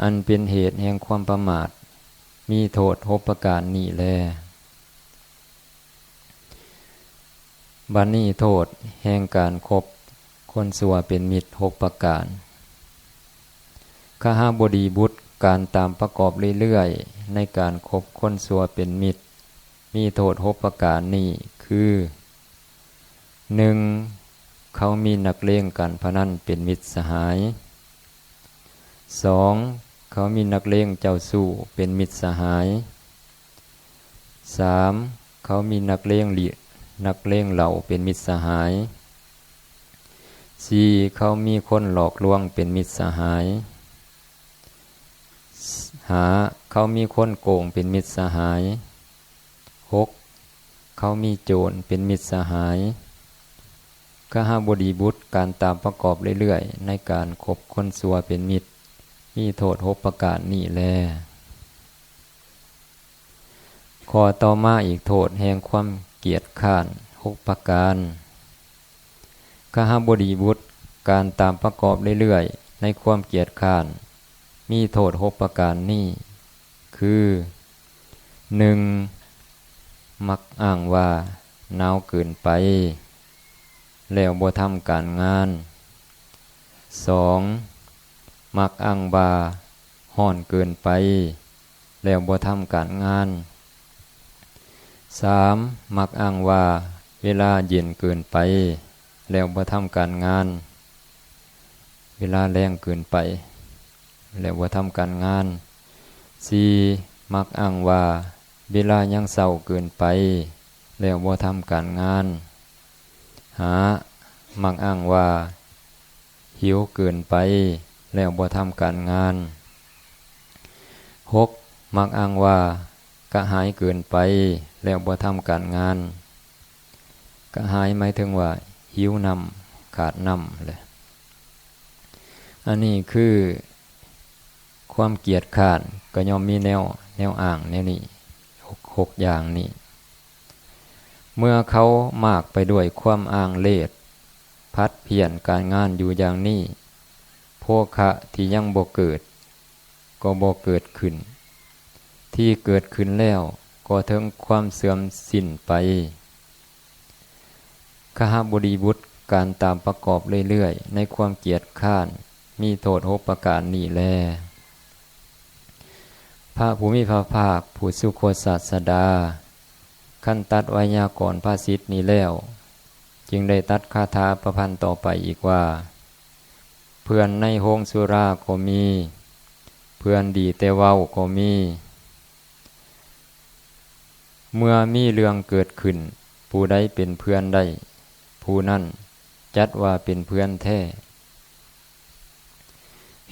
ອັນເປັນເຫດແຫ່ງຄວາມປະໝາດ ມີໂທດຫົກປະການນີ້ແລ. ບັດນີ້ໂທດແຫ່ງການຄົບຄົນຊົ່ວເປັນມິດຫົກປະການ. ຄະຫະບໍດີບຸດ ການຕາມປະກອບເລື້ອຍໆ ໃນການຄົບຄົນຊົ່ວເປັນມິດ ມີໂທດຫົກປະການນີ້ຄື ໜຶ່ງ ເຂົາມີນັກເລງການພະນັນເປັນມິດສະຫາຍ. ສອງ ເຂົາມີນັກເລງເຈົ້າຊູ້ເປັນມິດສະຫາຍ. ສາມ ເຂົາມີນັກເລງລິ ນັກເລງເຫຼົ້າເປັນມິດສະຫາຍ. ສີ່ ເຂົາມີຄົນຫຼອກລວງເປັນມິດສະຫາຍ. ຫ້າ ເຂົາມີຄົນໂກງເປັນມິດສະຫາຍ. ຫົກ ເຂົາມີໂຈນເປັນມິດສະຫາຍ. ຄະຫະບໍດີບຸດ ການຕາມປະກອບເລື້ອຍໆ ໃນການຄົບຄົນຊົ່ວເປັນມິດ ມີໂທດຫົກປະການນີ້ແລ. ຂໍ້ຕໍ່ມາອີກ ໂທດແຫ່ງຄວາມກຽດຄ້ານຫົກປະການ. ຄະຫະບໍດີບຸດ ການຕາມປະກອບເລື້ອຍໆ ໃນຄວາມກຽດຄ້ານ ມີໂທດຫົກປະການນີ້ ຄື ໜຶ່ງ ມັກອ້າງວ່າໜາວເກີນໄປ ແລ້ວບໍ່ທຳການງານ. ສອງ ມັກອ້າງວ່າຮ້ອນເກີນໄປ ແລ້ວບໍ່ທຳການງານ. ສາມ ມັກອ້າງວ່າເວລາເຢັນເກີນໄປ ແລ້ວບໍ່ທຳການງານ, ເວລາແລ້ງເກີນໄປ ແລ້ວບໍ່ທຳການງານ. ສີ່ ມັກອ້າງວ່າເວລາຍັງເຊົ້າເກີນໄປ ແລ້ວບໍ່ທຳການງານ. ຫ້າ ມັກອ້າງວ່າຫິວເກີນໄປ ແລ້ວບໍ່ທຳການງານ. ຫົກ ມັກອ້າງວ່າກະຫາຍເກີນໄປ ແລ້ວບໍ່ທຳການງານ. ກະຫາຍໝາຍເຖິງວ່າຫິວນ້ຳ, ຂາດນ້ຳແຫຼະ. ອັນນີ້ຄືຄວາມກຽດຄ້ານ ກໍຍ່ອມມີແນວ, ແນວອ້າງແນວນີ້ ຫົກ, ຫົກຢ່າງນີ້. ເມື່ອເຂົາມາກໄປດ້ວຍຄວາມອ້າງເລດ, ຜັດຜຽນການງານຢູ່ຢ່າງນີ້, ໂພຄະທີ່ຍັງບໍ່ເກີດກໍບໍ່ເກີດຂຶ້ນ, ທີ່ເກີດຂຶ້ນແລ້ວກໍເຖິງຄວາມເສື່ອມສິ້ນໄປ. ຄະຫະບໍດີບຸດ ການຕາມປະກອບເລື້ອຍໆ ໃນຄວາມກຽດຄ້ານ ມີໂທດຫົກປະການນີ້ແລ. ພະຜູ້ມີພະພາກ ຜູ້ສຸຄົດສາດສະດາ ຄັນຕັດໄວຍາກອນພາສິດນີ້ແລ້ວ, ຈຶ່ງໄດ້ຕັດຄາຖາປະພັນຕໍ່ໄປອີກວ່າ, ເພື່ອນໃນໂຮງສຸລາກໍມີ, ເພື່ອນດີແຕ່ເວົ້າກໍມີ. ເມື່ອມີເລື່ອງເກີດຂຶ້ນ, ຜູ້ໃດເປັນເພື່ອນໄດ້, ຜູ້ນັ້ນຈັດວ່າເປັນເພື່ອນແທ້.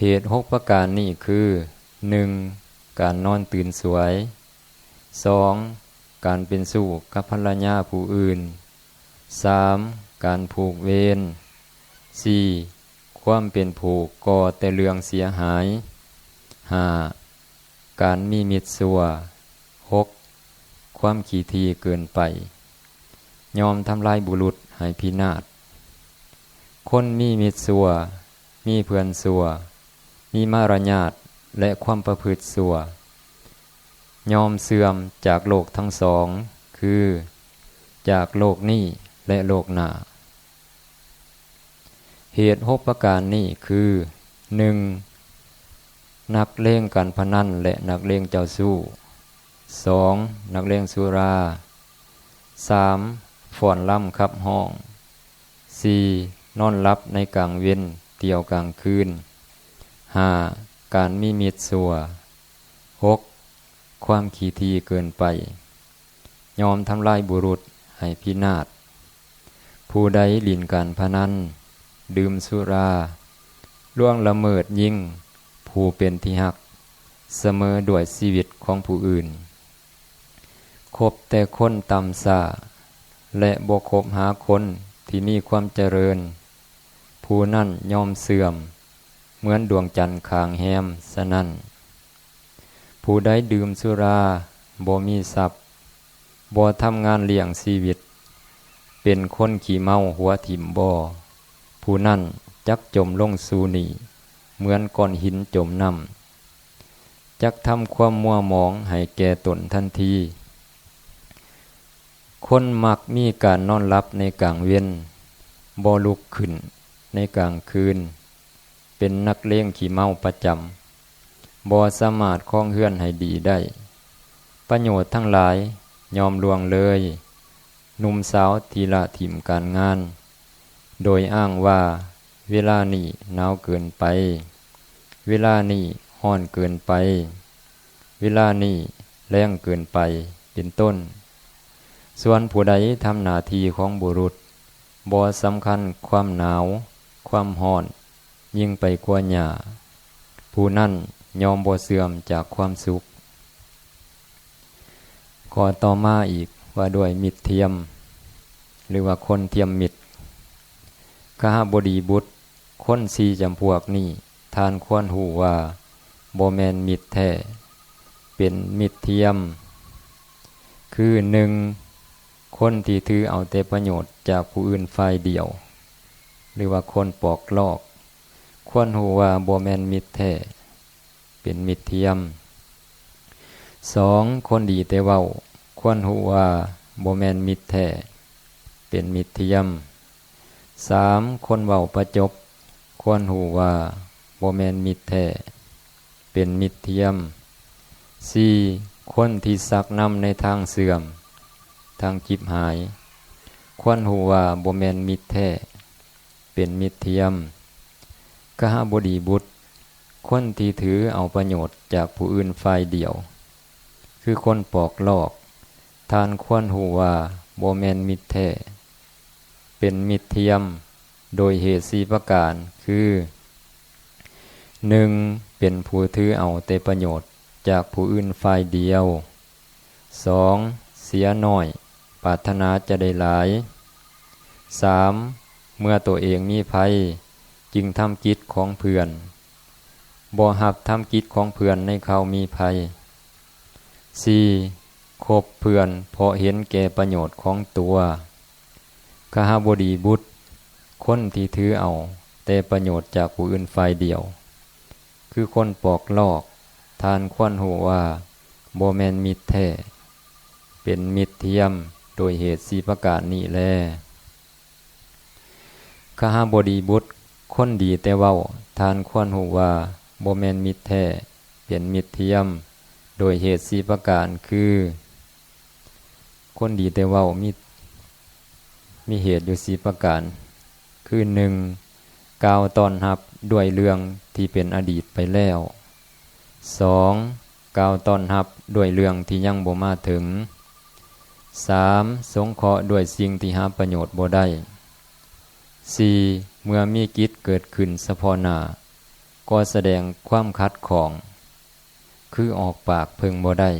ເຫດຫົກປະການນີ້ຄື, ໜຶ່ງ ການນອນຕື່ນສວຍ, ສອງ ການເປັນຊູ້ກັບພັນລະຍາຜູ້ອື່ນ, ສາມ ການຜູກເວນ, ສີ່ ຄວາມເປັນຜູ້ກໍ່ແຕ່ເລື່ອງເສຍຫາຍ, ຫ້າ ການມີມິດຊົ່ວ, ຫົກ ຄວາມຂີ້ຖີ່ເກີນໄປ ຍ່ອມທຳລາຍບຸລຸດໃຫ້ພິນາດ. ຄົນມີມິດຊົ່ວ, ມີເພື່ອນຊົ່ວ, ມີມາລະຍາດ ແລະ ຄວາມປະພຶດຊົ່ວ, ຍ່ອມເສື່ອມຈາກໂລກທັງສອງ, ຄື ຈາກໂລກນີ້ ແລະ ໂລກໜ້າ. ເຫດຫົກປະການນີ້ຄື, ໜຶ່ງ ນັກເລງການພະນັນ ແລະ ນັກເລງເຈົ້າຊູ້, ສອງ ນັກເລງສຸລາ, ສາມ ຟ້ອນລຳຂັບຮ້ອງ, ສີ່ ນອນຫຼັບໃນກາງເວັນ, ທ່ຽວກາງຄືນ, ຫ້າ ການມີມິດຊົ່ວ, ຫົກ ຄວາມຂີ້ຖີ່ເກີນໄປ ຍ່ອມທຳລາຍບຸລຸດໃຫ້ພິນາດ. ຜູ້ໃດຫຼິ້ນການພະນັນ, ດື່ມສຸລາ, ລ່ວງລະເມີດຍິງຜູ້ເປັນທີ່ຮັກສະເໝີດ້ວຍຊີວິດຂອງຜູ້ອື່ນ, ຄົບແຕ່ຄົນຕ່ຳຊ້າ ແລະ ບໍ່ຄົບຫາຄົນທີ່ມີຄວາມຈະເລີນ, ຜູ້ນັ້ນຍ່ອມເສື່ອມ ເໝືອນດວງຈັນຂ້າງແຮມສະນັ້ນ. ຜູ້ໃດດື່ມສຸລາ, ບໍ່ມີຊັບ, ບໍ່ທຳງານລ້ຽງຊີວິດ, ເປັນຄົນຂີ້ເມົາຫົວຖິ້ມບໍ່, ຜູ້ນັ້ນຈັກຈົມລົງສູ່ໜີ້ເໝືອນກ້ອນຫີນຈົມນ້ຳ, ຈັກທຳຄວາມມົວໝອງໃຫ້ແກ່ຕົນທັນທີ. ຄົນມັກມີການນອນຫຼັບໃນກາງເວັນ, ບໍ່ລຸກຂຶ້ນໃນກາງຄືນ, ເປັນນັກເລງຂີ້ເມົາປະຈຳ, ບໍ່ສາມາດຄອງເຮືອນໃຫ້ດີໄດ້. ປະໂຫຍດທັງຫຼາຍຍ່ອມລ່ວງເລີຍ, ໜຸ່ມສາວທີ່ລະຖິ້ມການງານ, ໂດຍອ້າງວ່າ ເວລານີ້ໜາວເກີນໄປ, ເວລານີ້ຮ້ອນເກີນໄປ, ເວລານີ້ແລ້ງເກີນໄປ ເປັນຕົ້ນ. ສ່ວນຜູ້ໃດທຳໜ້າທີ່ຂອງບຸລຸດ ບໍ່ສຳຄັນຄວາມໜາວ, ຄວາມຮ້ອນ ຍິ່ງໄປກວ່າຫຍ້າ, ຜູ້ນັ້ນຍ່ອມບໍ່ເສື່ອມຈາກຄວາມສຸກ. ຂໍ້ຕໍ່ມາອີກວ່າດ້ວຍມິດທຽມ ຫຼືວ່າຄົນທຽມມິດ. ຄະຫະບໍດີບຸດ, ຄົນສີ່ຈຳພວກນີ້ ທ່ານຄວນຮູ້ວ່າບໍ່ແມ່ນມິດແທ້, ເປັນມິດທຽມ. ຄື ໜຶ່ງ ຄົນທີ່ຖືເອົາແຕ່ປະໂຫຍດຈາກຜູ້ອື່ນຝ່າຍດຽວ ຫຼືວ່າຄົນປອກລອກ ຄວນຮູ້ວ່າບໍ່ແມ່ນມິດແທ້, ເປັນມິດທຽມ. ສອງ ຄົນດີແຕ່ເວົ້າ ຄວນຮູ້ວ່າບໍ່ແມ່ນມິດແທ້, ເປັນມິດທຽມ. ສາມ ຄົນເວົ້າປະຈົບ ຄວນຮູ້ວ່າບໍ່ແມ່ນມິດແທ້, ເປັນມິດທຽມ. ສີ່ ຄົນທີ່ຊັກນຳໃນທາງເສື່ອມ, ທາງຈິບຫາຍ, ຄວນຮູ້ວ່າບໍ່ແມ່ນມິດແທ້, ເປັນມິດທຽມ. ຄະຫະບໍດີບຸດ, ຄົນທີ່ຖືເອົາປະໂຫຍດຈາກຜູ້ອື່ນຝ່າຍດຽວ ຄືຄົນປອກລອກ, ທ່ານຄວນຮູ້ວ່າບໍ່ແມ່ນມິດແທ້, ເປັນມິດທຽມ ໂດຍເຫດສີ່ປະການ ຄື ໜຶ່ງ ເປັນຜູ້ຖືເອົາແຕ່ປະໂຫຍດຈາກຜູ້ອື່ນຝ່າຍດຽວ, ສອງ ເສຍໜ້ອຍ ປາດຖະໜາຈະໄດ້ຫຼາຍ, ສາມ ເມື່ອໂຕເອງມີໄພ ຈຶ່ງທຳກິດຂອງເພື່ອນ, ບໍ່ຮັບທຳກິດຂອງເພື່ອນໃນຄາວມີໄພ, ສີ່ ຄົບເພື່ອນເພາະເຫັນແກ່ປະໂຫຍດຂອງຕົວ. ຄະຫະບໍດີບຸດ, ຄົນທີ່ຖືເອົາແຕ່ປະໂຫຍດຈາກຜູ້ອື່ນຝ່າຍດຽວ ຄືຄົນປອກລອກ, ທ່ານຄວນຮູ້ວ່າບໍ່ແມ່ນມິດແທ້, ເປັນມິດທຽມ ໂດຍເຫດສີ່ປະການນີ້ແລ. ຄະຫະບໍດີບຸດ, ຄົນດີແຕ່ເວົ້າ, ທ່ານຄວນຮູ້ວ່າບໍ່ແມ່ນມິດແທ້, ເປັນມິດທຽມ ໂດຍເຫດສີ່ປະການ ຄື ຄົນດີແຕ່ເວົ້າ ມີ ມີເຫດຢູ່ສີ່ປະການ ຄື ໜຶ່ງ ກ່າວຕ້ອນຮັບດ້ວຍເລື່ອງທີ່ເປັນອະດີດໄປແລ້ວ, ສອງ ກ່າວຕ້ອນຮັບດ້ວຍເລື່ອງທີ່ຍັງບໍ່ມາເຖິງ, ສາມ ສົງເຄາະດ້ວຍສິ່ງທີ່ຫາປະໂຫຍດບໍ່ໄດ້, ສີ່ ເມື່ອມີກິດເກີດຂຶ້ນສະເພາະໜ້າ ກໍສະແດງຄວາມຂັດຂ້ອງ ຄືອອກປາກເພິ່ງບໍ່ໄດ້.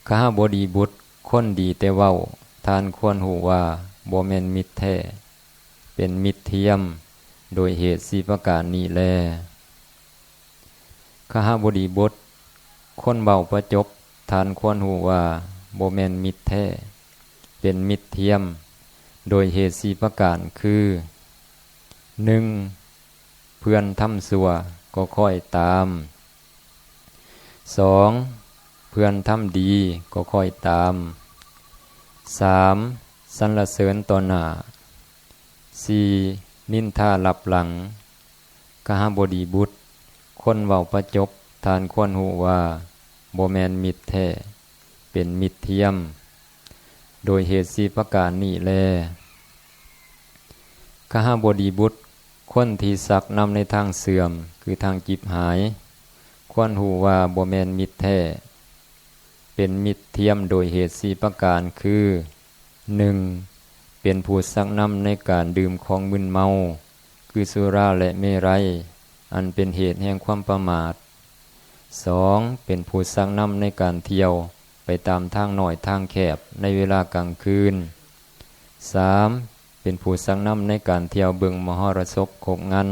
ຄະຫະບໍດີບຸດ, ຄົນດີແຕ່ເວົ້າ, ທ່ານຄວນຮູ້ວ່າບໍ່ແມ່ນມິດແທ້, ເປັນມິດທຽມ ໂດຍເຫດສີ່ປະການນີ້ແລ. ຄະຫະບໍດີບຸດ, ຄົນເວົ້າປະຈົບ, ທ່ານຄວນຮູ້ວ່າບໍ່ແມ່ນມິດແທ້, ເປັນມິດທຽມ ໂດຍເຫດສີ່ປະການ ຄື ໜຶ່ງ ເພື່ອນທຳຊົ່ວກໍຄ້ອຍຕາມ, ສອງ ເພື່ອນທຳດີກໍຄ້ອຍຕາມ, ສາມ ສັນລະເສີນຕໍ່ໜ້າ, ສີ່ ນິນທາລັບຫຼັງ. ຄະຫະບໍດີບຸດ, ຄົນເວົ້າປະຈົບ, ທ່ານຄວນຮູ້ວ່າບໍ່ແມ່ນມິດແທ້, ເປັນມິດທຽມ ໂດຍເຫດສີ່ປະການນີ້ແລ. ຄະຫະບໍດີບຸດ, ຄົນທີ່ຊັກນຳໃນທາງເສື່ອມ ຄືທາງຈິບຫາຍ ຄວນຮູ້ວ່າບໍ່ແມ່ນມິດແທ້, ເປັນມິດທຽມໂດຍເຫດສີ່ປະການ ຄື ໜຶ່ງ ເປັນຜູ້ຊັກນຳໃນການດື່ມຂອງມຶນເມົາ ຄືສຸລາ ແລະ ເມໄຣ ອັນເປັນເຫດແຫ່ງຄວາມປະໝາດ, ສອງ ເປັນຜູ້ຊັກນຳໃນການທ່ຽວໄປຕາມທາງນ້ອຍທາງແຄບໃນເວລາກາງຄືນ, ສາມ ເປັນຜູ້ຊັກນຳໃນການທ່ຽວເບິ່ງມະຫອລະສົບຄົບງັນ,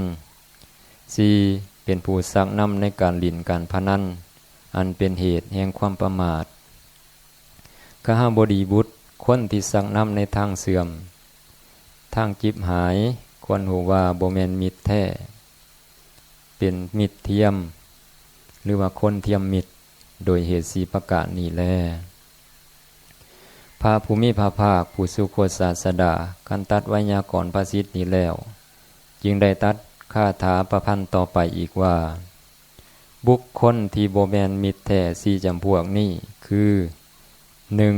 ສີ່ ເປັນຜູ້ຊັກນຳໃນການຫຼິ້ນການພະນັນ ອັນເປັນເຫດແຫ່ງຄວາມປະໝາດ. ຄະຫະບໍດີບຸດ, ຄົນທີ່ຊັກນຳໃນທາງເສື່ອມ, ທາງຈິບຫາຍ, ຄວນຮູ້ວ່າບໍ່ແມ່ນມິດແທ້, ເປັນມິດທຽມ ຫຼືວ່າຄົນທຽມມິດ ໂດຍເຫດສີ່ປະການນີ້ແລ. ພະຜູ້ມີພະພາກ ຜູ້ສຸຄົດສາດສະດາ ຄັນຕັດໄວຍາກອນພາສິດນີ້ແລ້ວ, ຈຶ່ງໄດ້ຕັດຄາຖາປະພັນຕໍ່ໄປອີກວ່າ, ບຸກຄົນທີ່ບໍ່ແມ່ນມິດແທ້ສີ່ຈຳພວກນີ້ ຄື ໜຶ່ງ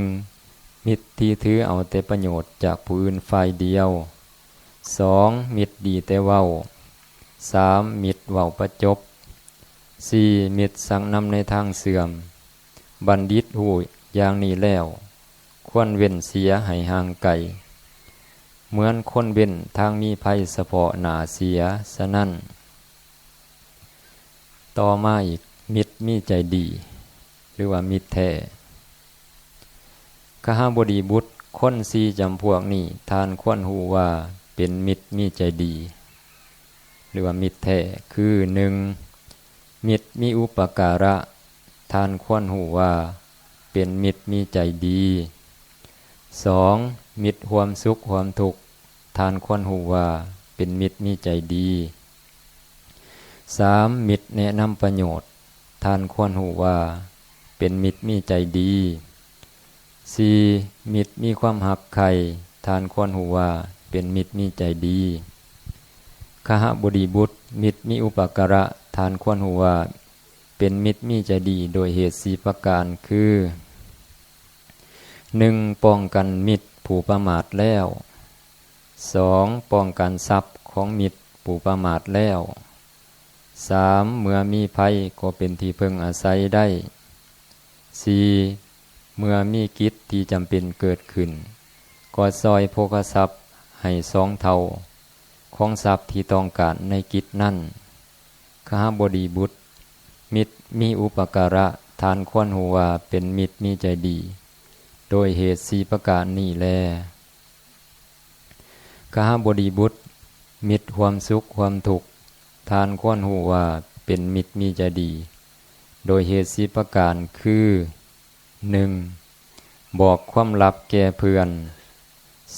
ມິດທີ່ຖືເອົາແຕ່ປະໂຫຍດຈາກຜູ້ອື່ນຝ່າຍດຽວ, ສອງ ມິດດີແຕ່ເວົ້າ. ສາມ ມິດເວົ້າປະຈົບ. ສີ່ ມິດຊັກນຳໃນທາງເສື່ອມ. ບັນດິດຮູ້ຢ່າງນີ້ແລ້ວ, ຄວນເວັ້ນເສຍໃຫ້ຫ່າງໄກ, ເໝືອນຄົນເວັ້ນທາງມີໄພສະເພາະໜ້າເສຍ. ສະນັ້ນ, ຕໍ່ມາອີກ, ມິດມີໃຈດີ ຫຼືວ່າມິດແທ້. ຄະຫະບໍດີບຸດ, ຄົນສີ່ຈຳພວກນີ້ ທ່ານຄວນຮູ້ວ່າເປັນມິດມີໃຈດີ ຫຼືວ່າມິດແທ້ ຄື ໜຶ່ງ ມິດມີອຸປະກາລະ, ທ່ານຄວນຮູ້ວ່າເປັນມິດມີໃຈດີ. ສອງ ມິດຮ່ວມສຸກຮ່ວມທຸກ, ທ່ານຄວນຮູ້ວ່າເປັນມິດມີໃຈດີ. ສາມ ມິດແນະນຳປະໂຫຍດ, ທ່ານຄວນຮູ້ວ່າເປັນມິດມີໃຈດີ. ສີ່ ມິດມີຄວາມຮັກໃຄ່, ທ່ານຄວນຮູ້ວ່າເປັນມິດມີໃຈດີ. ຄະຫະບໍດີບຸດ, ມິດມີອຸປະກາລະ, ທ່ານຄວນຮູ້ວ່າເປັນມິດມີໃຈດີໂດຍເຫດສີ່ປະການ ຄື ໜຶ່ງ ປ້ອງກັນມິດຜູ້ປະໝາດແລ້ວ. ສອງ ປ້ອງກັນຊັບຂອງມິດຜູ້ປະໝາດແລ້ວ. ສາມ ເມື່ອມີໄພກໍເປັນທີ່ເພິ່ງອາໄສໄດ້. ສີ່ ເມື່ອມີກິດທີ່ຈຳເປັນເກີດຂຶ້ນ, ກໍຊ່ອຍໂພຄະຊັບໃຫ້ສອງເທົ່າຂອງຊັບທີ່ຕ້ອງການໃນກິດນັ້ນ. ຄະຫະບໍດີບຸດ, ມິດມີອຸປະກາລະ, ທ່ານຄວນຮູ້ວ່າເປັນມິດມີໃຈດີ ໂດຍເຫດສີ່ປະການນີ້ແລ. ຄະຫະບໍດີບຸດ, ມິດຮ່ວມສຸກຮ່ວມທຸກ, ທ່ານຄວນຮູ້ວ່າເປັນມິດມີໃຈດີ ໂດຍເຫດສີ່ປະການ ຄື ໜຶ່ງ ບອກຄວາມລັບແກ່ເພື່ອນ.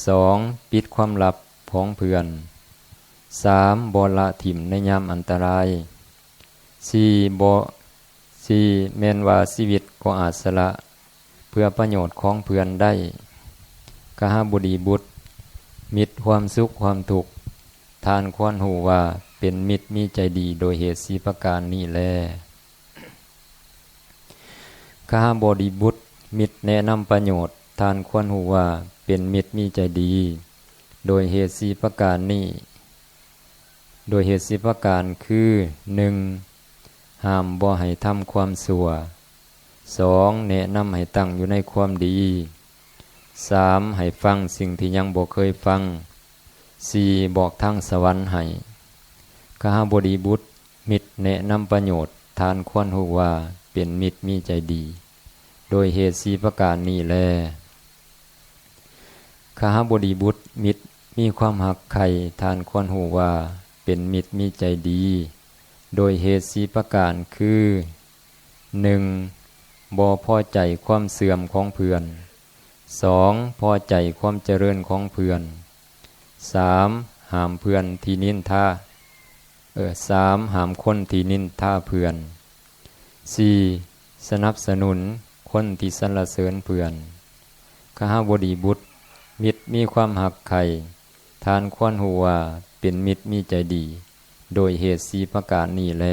ສອງ ປິດຄວາມລັບຂອງເພື່ອນ. ສາມ ບໍ່ລະຖິ້ມໃນຍາມອັນຕະລາຍ. ສີ່ ບໍ່ ສີ່ ແມ່ນວ່າຊີວິດກໍອາດສະຫຼະເພື່ອປະໂຫຍດຂອງເພື່ອນໄດ້. ຄະຫະບໍດີບຸດ, ມິດຮ່ວມສຸກຮ່ວມທຸກ, ທ່ານຄວນຮູ້ວ່າເປັນມິດມີໃຈດີໂດຍເຫດສີ່ປະການນີ້ແລ. ຄະຫະບໍດີບຸດ, ມິດແນະນຳປະໂຫຍດ, ທ່ານຄວນຮູ້ວ່າເປັນມິດມີໃຈດີ ໂດຍເຫດສີ່ປະການນີ້, ໂດຍເຫດສີ່ປະການຄື ໜຶ່ງ ຫ້າມບໍ່ໃຫ້ທຳຄວາມຊົ່ວ. ສອງ ແນະນຳໃຫ້ຕັ້ງຢູ່ໃນຄວາມດີ. ສາມ ໃຫ້ຟັງສິ່ງທີ່ຍັງບໍ່ເຄີຍຟັງ. ສີ່ ບອກທາງສະຫວັນໃຫ້. ຄະຫະບໍດີບຸດ, ມິດແນະນຳປະໂຫຍດ, ທ່ານຄວນຮູ້ວ່າເປັນມິດມີໃຈດີ ໂດຍເຫດສີ່ປະການນີ້ແລ. ຄະຫະບໍດີບຸດ, ມິດມີຄວາມຮັກໃຄ່, ທ່ານຄວນຮູ້ວ່າເປັນມິດມີໃຈດີ ໂດຍເຫດສີ່ປະການຄື ໜຶ່ງ ບໍ່ພໍໃຈຄວາມເສື່ອມຂອງເພື່ອນ. ສອງ ພໍໃຈຄວາມຈະເລີນຂອງເພື່ອນ. ສາມ ຫ້າມເພື່ອນທີ່ນິນທາ ເອີ ສາມ ຫ້າມຄົນທີ່ນິນທາເພື່ອນ. ສີ່ ສະໜັບສະໜູນຄົນທີ່ສັນລະເສີນເພື່ອນ. ຄະຫະບໍດີບຸດ, ມິດມີຄວາມຮັກໃຄ່, ທ່ານຄວນຮູ້ວ່າເປັນມິດມີໃຈດີ ໂດຍເຫດສີ່ປະການນີ້ແລ.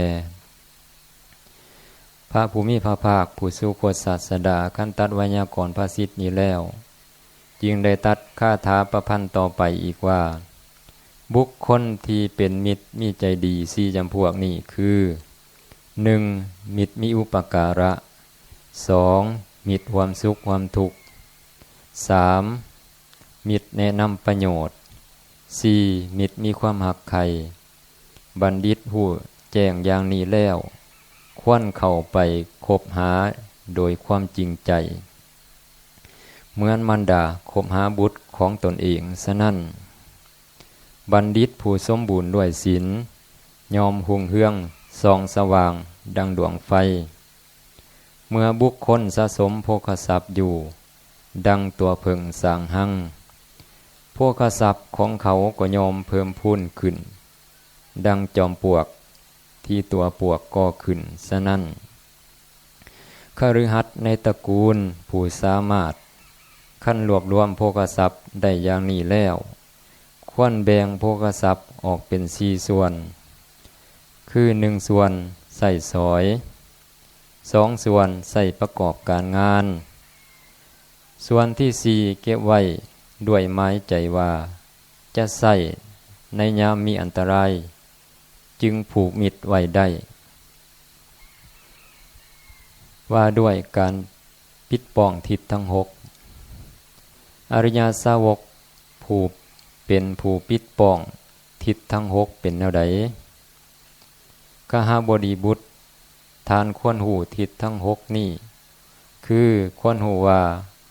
ພະຜູ້ມີພະພາກຜູ້ສຸຄົດສາດສະດາ ຄັນຕັດໄວຍາກອນພາສິດນີ້ແລ້ວ, ຈຶ່ງໄດ້ຕັດຄາຖາປະພັນຕໍ່ໄປອີກວ່າ, ບຸກຄົນທີ່ເປັນມິດມີໃຈດີສີ່ຈຳພວກນີ້ຄື, ໜຶ່ງ ມິດມີອຸປະກາລະ, ສອງ ມິດຮ່ວມສຸກຮ່ວມທຸກ, ສາມ ມິດແນະນຳປະໂຫຍດ, ສີ່ ມິດມີຄວາມຮັກໃຄ່. ບັນດິດຮູ້ແຈ້ງຢ່າງນີ້ແລ້ວ, ຄວນເຂົ້າໄປຄົບຫາໂດຍຄວາມຈິງໃຈ, ເໝືອນມານດາຄົບຫາບຸດຂອງຕົນເອງ. ສະນັ້ນ, ບັນດິດຜູ້ສົມບູນດ້ວຍສິນ ຍ່ອມຮຸ່ງເຮືອງສ່ອງສະຫວ່າງດັ່ງດວງໄຟ. ເມື່ອບຸກຄົນສະສົມໂພຄະຊັບຢູ່ ດັ່ງຕົວເຜິ້ງສ້າງຮັງ, ໂພຄະຊັບຂອງເຂົາກໍຍ່ອມເພີ່ມພູນຂຶ້ນ ດັ່ງຈອມປວກທີ່ຕົວປວກກໍ່ຂຶ້ນ. ສະນັ້ນ, ຄະລືຫັດໃນຕະກູນຜູ້ສາມາດ ຄັນລວບລວມໂພຄະຊັບໄດ້ຢ່າງນີ້ແລ້ວ, ຄວນແບ່ງໂພຄະຊັບອອກເປັນສີ່ສ່ວນ, ຄື ໜຶ່ງສ່ວນໃຊ້ສອຍ, ສອງສ່ວນໃຊ້ປະກອບການງານ, ສ່ວນທີສີ່ເກັບໄວ້ດ້ວຍໝາຍໃຈວ່າຈະໃຊ້ ໃນຍາມມີອັນຕະລາຍ ຈຶ່ງຜູກມິດໄວ້ໄດ້. ວ່າດ້ວຍການປິດປ້ອງທິດທັງຫົກ. ອະລິຍະສາວົກຜູ້ເປັນຜູ້ປິດປ້ອງທິດທັງຫົກເປັນແນວໃດ? ຄະຫະບໍດີບຸດ, ທ່ານຄວນຮູ້ທິດທັງຫົກນີ້ ຄື ຄວນຮູ້ວ່າ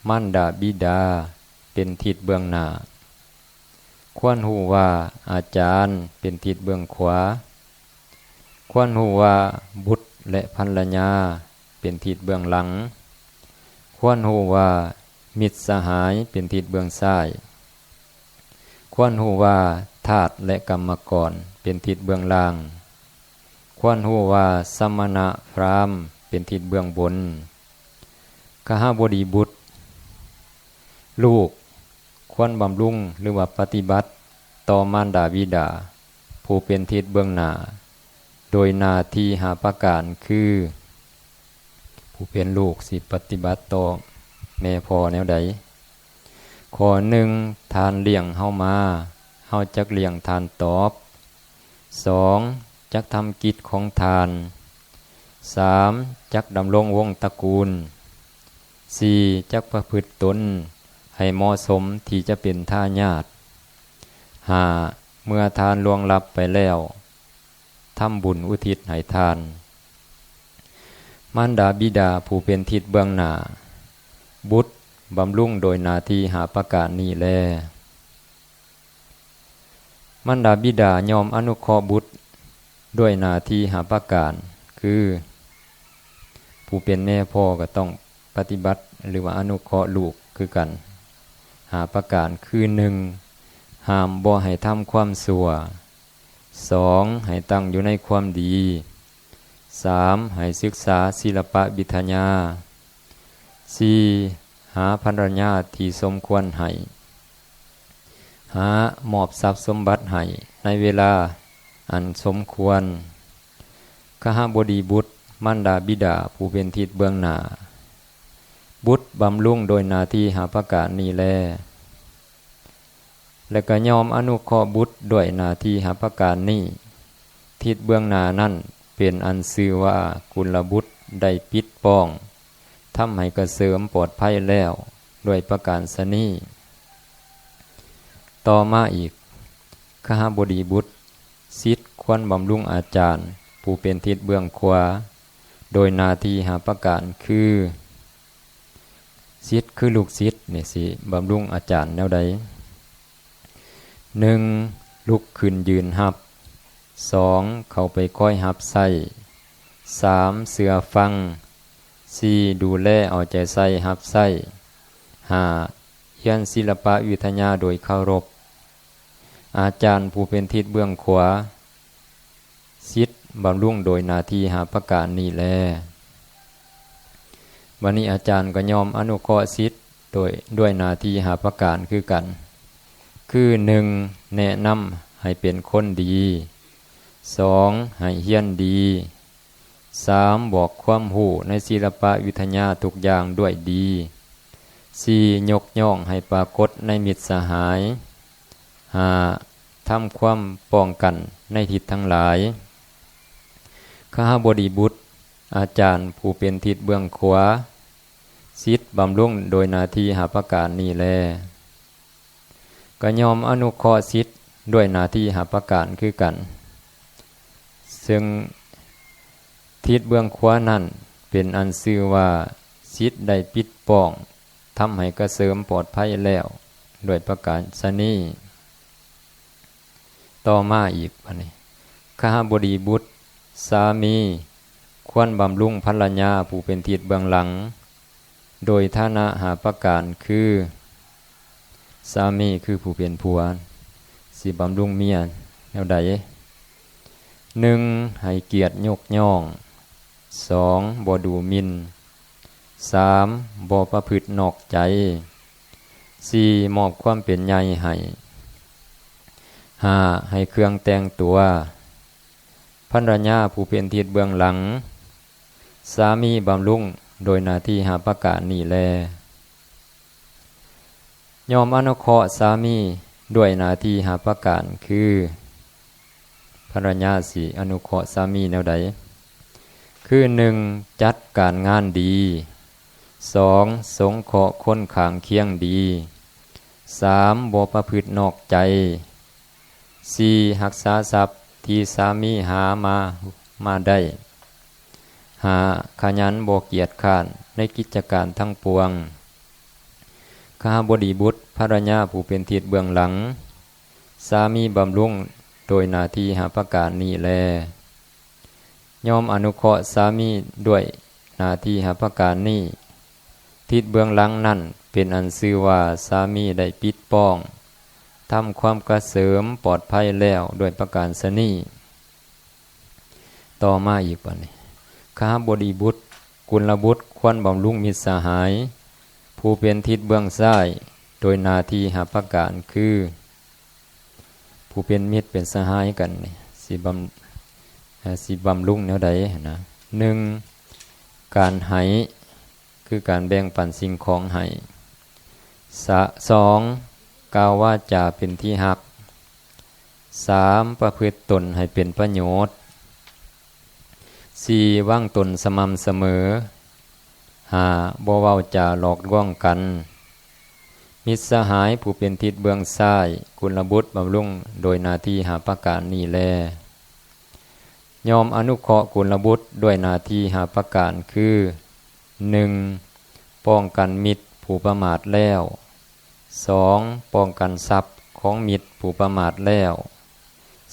ມານດາບິດາເປັນທິດເບື້ອງໜ້າ, ຄວນຮູ້ວ່າອາຈານເປັນທິດເບື້ອງຂວາ, ຄວນຮູ້ວ່າບຸດ ແລະ ພັນລະຍາເປັນທິດເບື້ອງຫຼັງ, ຄວນຮູ້ວ່າມິດສະຫາຍເປັນທິດເບື້ອງຊ້າຍ, ຄວນຮູ້ວ່າທາດ ແລະ ກຳມະກອນເປັນທິດເບື້ອງລ່າງ, ຄວນຮູ້ວ່າສະມະນະພຣາມເປັນທິດເບື້ອງບົນ. ຄະຫະບໍດີບຸດ, ລູກຄວນບຳລຸງ ຫຼືວ່າປະຕິບັດຕໍ່ມານດາບິດາ ຜູ້ເປັນທິດເບື້ອງໜ້າ ໂດຍໜ້າທີ່ຫ້າປະການຄື ຜູ້ເປັນລູກຊິປະຕິບັດຕໍ່ແມ່ພໍ່ແນວໃດ? ຂໍ້ໜຶ່ງ ທ່ານລ້ຽງເຮົາມາ, ເຮົາຈັກລ້ຽງທ່ານຕອບ. ສອງ ຈັກທຳກິດຂອງທ່ານ. ສາມ ຈັກດຳລົງວົງຕະກູນ. ສີ່ ຈັກປະພຶດຕົນໃຫ້ເໝາະສົມທີ່ຈະເປັນທາຍາດ. ຫ້າ ເມື່ອທ່ານລ່ວງລັບໄປແລ້ວ ທຳບຸນອຸທິດໃຫ້ທ່ານ. ມານດາບິດາຜູ້ເປັນທິດເບື້ອງໜ້າ, ບຸດບຳລຸງໂດຍໜ້າທີ່ຫ້າປະການນີ້ແລ. ມານດາບິດາຍ່ອມອະນຸເຄາະບຸດດ້ວຍໜ້າທີ່ຫ້າປະການ ຄື ຜູ້ເປັນແມ່ພໍ່ກໍຕ້ອງປະຕິບັດ ຫຼືວ່າອະນຸເຄາະລູກຄືກັນຫ້າປະການ ຄື ໜຶ່ງ ຫ້າມບໍ່ໃຫ້ທຳຄວາມຊົ່ວ. ສອງ ໃຫ້ຕັ້ງຢູ່ໃນຄວາມດີ. ສາມ ໃຫ້ສຶກສາສິລະປະວິທະຍາ. ສີ່ ຫາພັນລະຍາທີ່ສົມຄວນໃຫ້. ຫ້າ ມອບຊັບສົມບັດໃຫ້ໃນເວລາອັນສົມຄວນ. ຄະຫະບໍດີບຸດ, ມານດາບິດາຜູ້ເປັນທິດເບື້ອງໜ້າ, ບຸດບຳລຸງໂດຍໜ້າທີ່ຫ້າປະການນີ້ແລ. ແລະກໍຍອມອະນຸເຄາະບຸດດ້ວຍໜ້າທີ່ຫ້າປະການນີ້. ທິດເບື້ອງໜ້ານັ້ນເປັນອັນຊື່ວ່າກຸນລະບຸດໄດ້ປິດປ້ອງ, ທຳໃຫ້ກະເສີມປອດໄພແລ້ວດ້ວຍປະການຊະນີ້. ຕໍ່ມາອີກ, ຄະຫະບໍດີບຸດ, ສິດຄວນບຳລຸງອາຈານຜູ້ເປັນທິດເບື້ອງຂວາ ໂດຍໜ້າທີ່ຫ້າປະການຄື ສິດຄືລູກສິດນີ້ຊິບຳລຸງອາຈານແນວໃດ? ໜຶ່ງ ລຸກຂຶ້ນຢືນຮັບ. ສອງ ເຂົ້າໄປຄອຍຮັບໃຊ້. ສາມ ເຊື່ອຟັງ. ສີ່ ດູແລເອົາໃຈໃສ່ຮັບໃຊ້. ຫ້າ ຮຽນສິລະປະວິທະຍາໂດຍເຄົາລົບອາຈານຜູ້ເປັນທິດເບື້ອງຂວາ. ສິດບຳລຸງໂດຍໜ້າທີ່ຫ້າປະການນີ້ແລ. ບັດນີ້ອາຈານກໍຍອມອະນຸເຄາະສິດໂດຍ ດ້ວຍໜ້າທີ່ຫ້າປະການຄືກັນ ຄື ໜຶ່ງ ແນະນຳໃຫ້ເປັນຄົນດີ. ສອງ ໃຫ້ຮຽນດີ. ສາມ ບອກຄວາມຮູ້ໃນສິລະປະວິທະຍາທຸກຢ່າງດ້ວຍດີ. ສີ່ ຍົກຍ້ອງໃຫ້ປາກົດໃນມິດສະຫາຍ. ຫ້າ ທຳຄວາມປ້ອງກັນໃນທິດທັງຫຼາຍ. ຄະຫະບໍດີບຸດ, ອາຈານຜູ້ເປັນທິດເບື້ອງຂວາ, ສິດບຳລຸງໂດຍໜ້າທີ່ຫ້າປະການນີ້ແລ. ກໍຍອມອະນຸເຄາະສິດດ້ວຍໜ້າທີ່ຫ້າປະການຄືກັນ, ເຊິ່ງທິດເບື້ອງຂວານັ້ນເປັນອັນຊື່ວ່າສິດໄດ້ປິດປ້ອງ, ທຳໃຫ້ກະເສີມປອດໄພແລ້ວດ້ວຍປະການຊະນີ້. ຕໍ່ມາອີກບັດນີ້, ຄະຫະບໍດີບຸດ, ສາມີຄວນບຳລຸງພັນລະຍາຜູ້ເປັນທິດເບື້ອງຫຼັງ ໂດຍຖານະຫ້າປະການຄື, ສາມີຄືຜູ້ເປັນຜົວ ຊິບຳລຸງເມຍແນວໃດ? ໜຶ່ງ ໃຫ້ກຽດຍົກຍ້ອງ. ສອງ ບໍ່ດູໝິ່ນ. ສາມ ບໍ່ປະພຶດນອກໃຈ. ສີ່ ມອບຄວາມເປັນໃຫຍ່ໃຫ້. ຫ້າ ໃຫ້ເຄື່ອງແຕ່ງຕົວ. ພັນລະຍາຜູ້ເປັນທິດເບື້ອງຫຼັງ, ສາມີບຳລຸງໂດຍໜ້າທີ່ຫ້າປະການນີ້ແລ. ຍອມອະນຸເຄາະສາມີ ດ້ວຍໜ້າທີ່ຫ້າປະການ ຄື ພັນລະຍາຊິອະນຸເຄາະສາມີແນວໃດ? ຄື ໜຶ່ງ ຈັດການງານດີ, ສອງ ສົງເຄາະຄົນຂ້າງຄຽງດີ, ສາມ ບໍ່ປະພຶດນອກໃຈ, ສີ່ ຮັກສາຊັບທີ່ສາມີຫາມາ ມາໄດ້, ຫ້າ ຂະຫຍັນບໍ່ກຽດຄ້ານໃນກິດຈະການທັງປວງ. ຄະຫະບໍດີບຸດ ພັນລະຍາຜູ້ເປັນທິດເບື້ອງຫຼັງ, ສາມີບຳລຸງໂດຍໜ້າທີ່ຫ້າປະການນີ້ແລ. ຍອມອະນຸເຄາະສາມີດ້ວຍໜ້າທີ່ຫ້າປະການນີ້. ທິດເບື້ອງຫຼັງນັ້ນເປັນອັນຊື່ວ່າສາມີໄດ້ປິດປ້ອງ, ທຳຄວາມກະເສີມປອດໄພແລ້ວດ້ວຍປະການຊະນີ້. ຕໍ່ມາອີກບາດນີ້, ຄະຫະບໍດີບຸດ ກຸນລະບຸດ ຄວນບຳລຸງມິດສະຫາຍ ຜູ້ເປັນທິດເບື້ອງຊ້າຍ ໂດຍໜ້າທີ່ຫ້າປະການ ຄື ຜູ້ເປັນມິດເປັນສະຫາຍກັນນີ້ ຊິບຳ ເອີ່ ຊິບຳລຸງແນວໃດຫັ້ນນະ? ໜຶ່ງ ການໃຫ້ ຄືການແບ່ງປັນສິ່ງຂອງໃຫ້. ສະ ສອງ ກ່າວວາຈາເປັນທີ່ຮັກ. ສາມ ປະພຶດຕົນໃຫ້ເປັນປະໂຫຍດ. ສີ່ ວາງຕົນສະໝ່ຳສະເໝີ. ຫ້າ ບໍ່ເວົ້າຈາຫຼອກລວງກັນ. ມິດສະຫາຍຜູ້ເປັນທິດເບື້ອງຊ້າຍ ກຸນລະບຸດບຳລຸງໂດຍໜ້າທີ່ຫ້າປະການນີ້ແລ. ຍອມອະນຸເຄາະກຸນລະບຸດດ້ວຍໜ້າທີ່ຫ້າປະການ ຄື ໜຶ່ງ ປ້ອງກັນມິດຜູ້ປະໝາດແລ້ວ. ສອງ ປ້ອງກັນຊັບຂອງມິດຜູ້ປະໝາດແລ້ວ.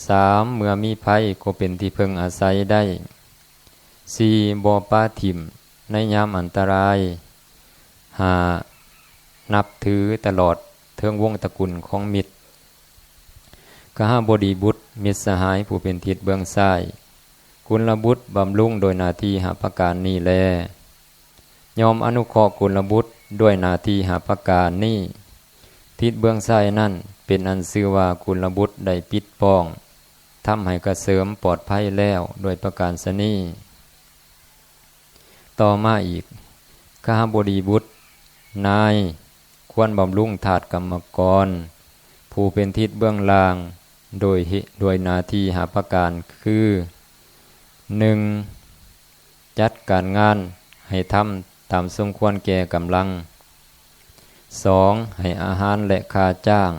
ສາມ ເມື່ອມີໄພກໍເປັນທີ່ເພິ່ງອາໄສໄດ້. ສີ່ ບໍ່ປະຖິ້ມໃນຍາມອັນຕະລາຍ. ຫ້າ ນັບຖືຕະຫຼອດເຖິງວົງຕະກຸນຂອງມິດ. ຄະຫະບໍດີບຸດ ມິດສະຫາຍຜູ້ເປັນທິດເບື້ອງຊ້າຍ ກຸນລະບຸດບຳລຸງໂດຍໜ້າທີ່ຫ້າປະການນີ້ແລ. ຍອມອະນຸເຄາະກຸນລະບຸດດ້ວຍໜ້າທີ່ຫ້າປະການນີ້. ທິດເບື້ອງຊ້າຍນັ້ນເປັນອັນຊື່ວ່າກຸນລະບຸດໄດ້ປິດປ້ອງ, ທຳໃຫ້ກະເສີມປອດໄພແລ້ວດ້ວຍປະການຊະນີ້. ຕໍ່ມາອີກ, ຄະຫະບໍດີບຸດ, ນາຍ, ຄວນບຳລຸງທາດກຳມະກອນ ຜູ້ເປັນທິດເບື້ອງລ່າງ ໂດຍເຫ ໂດຍໜ້າທີ່ຫ້າປະການ ຄື ໜຶ່ງ ຈັດການງານໃຫ້ທຳຕາມສົມຄວນແກ່ກຳລັງ. ສອງ ໃຫ້ອາຫານ ແລະ ຄ່າຈ້າງ.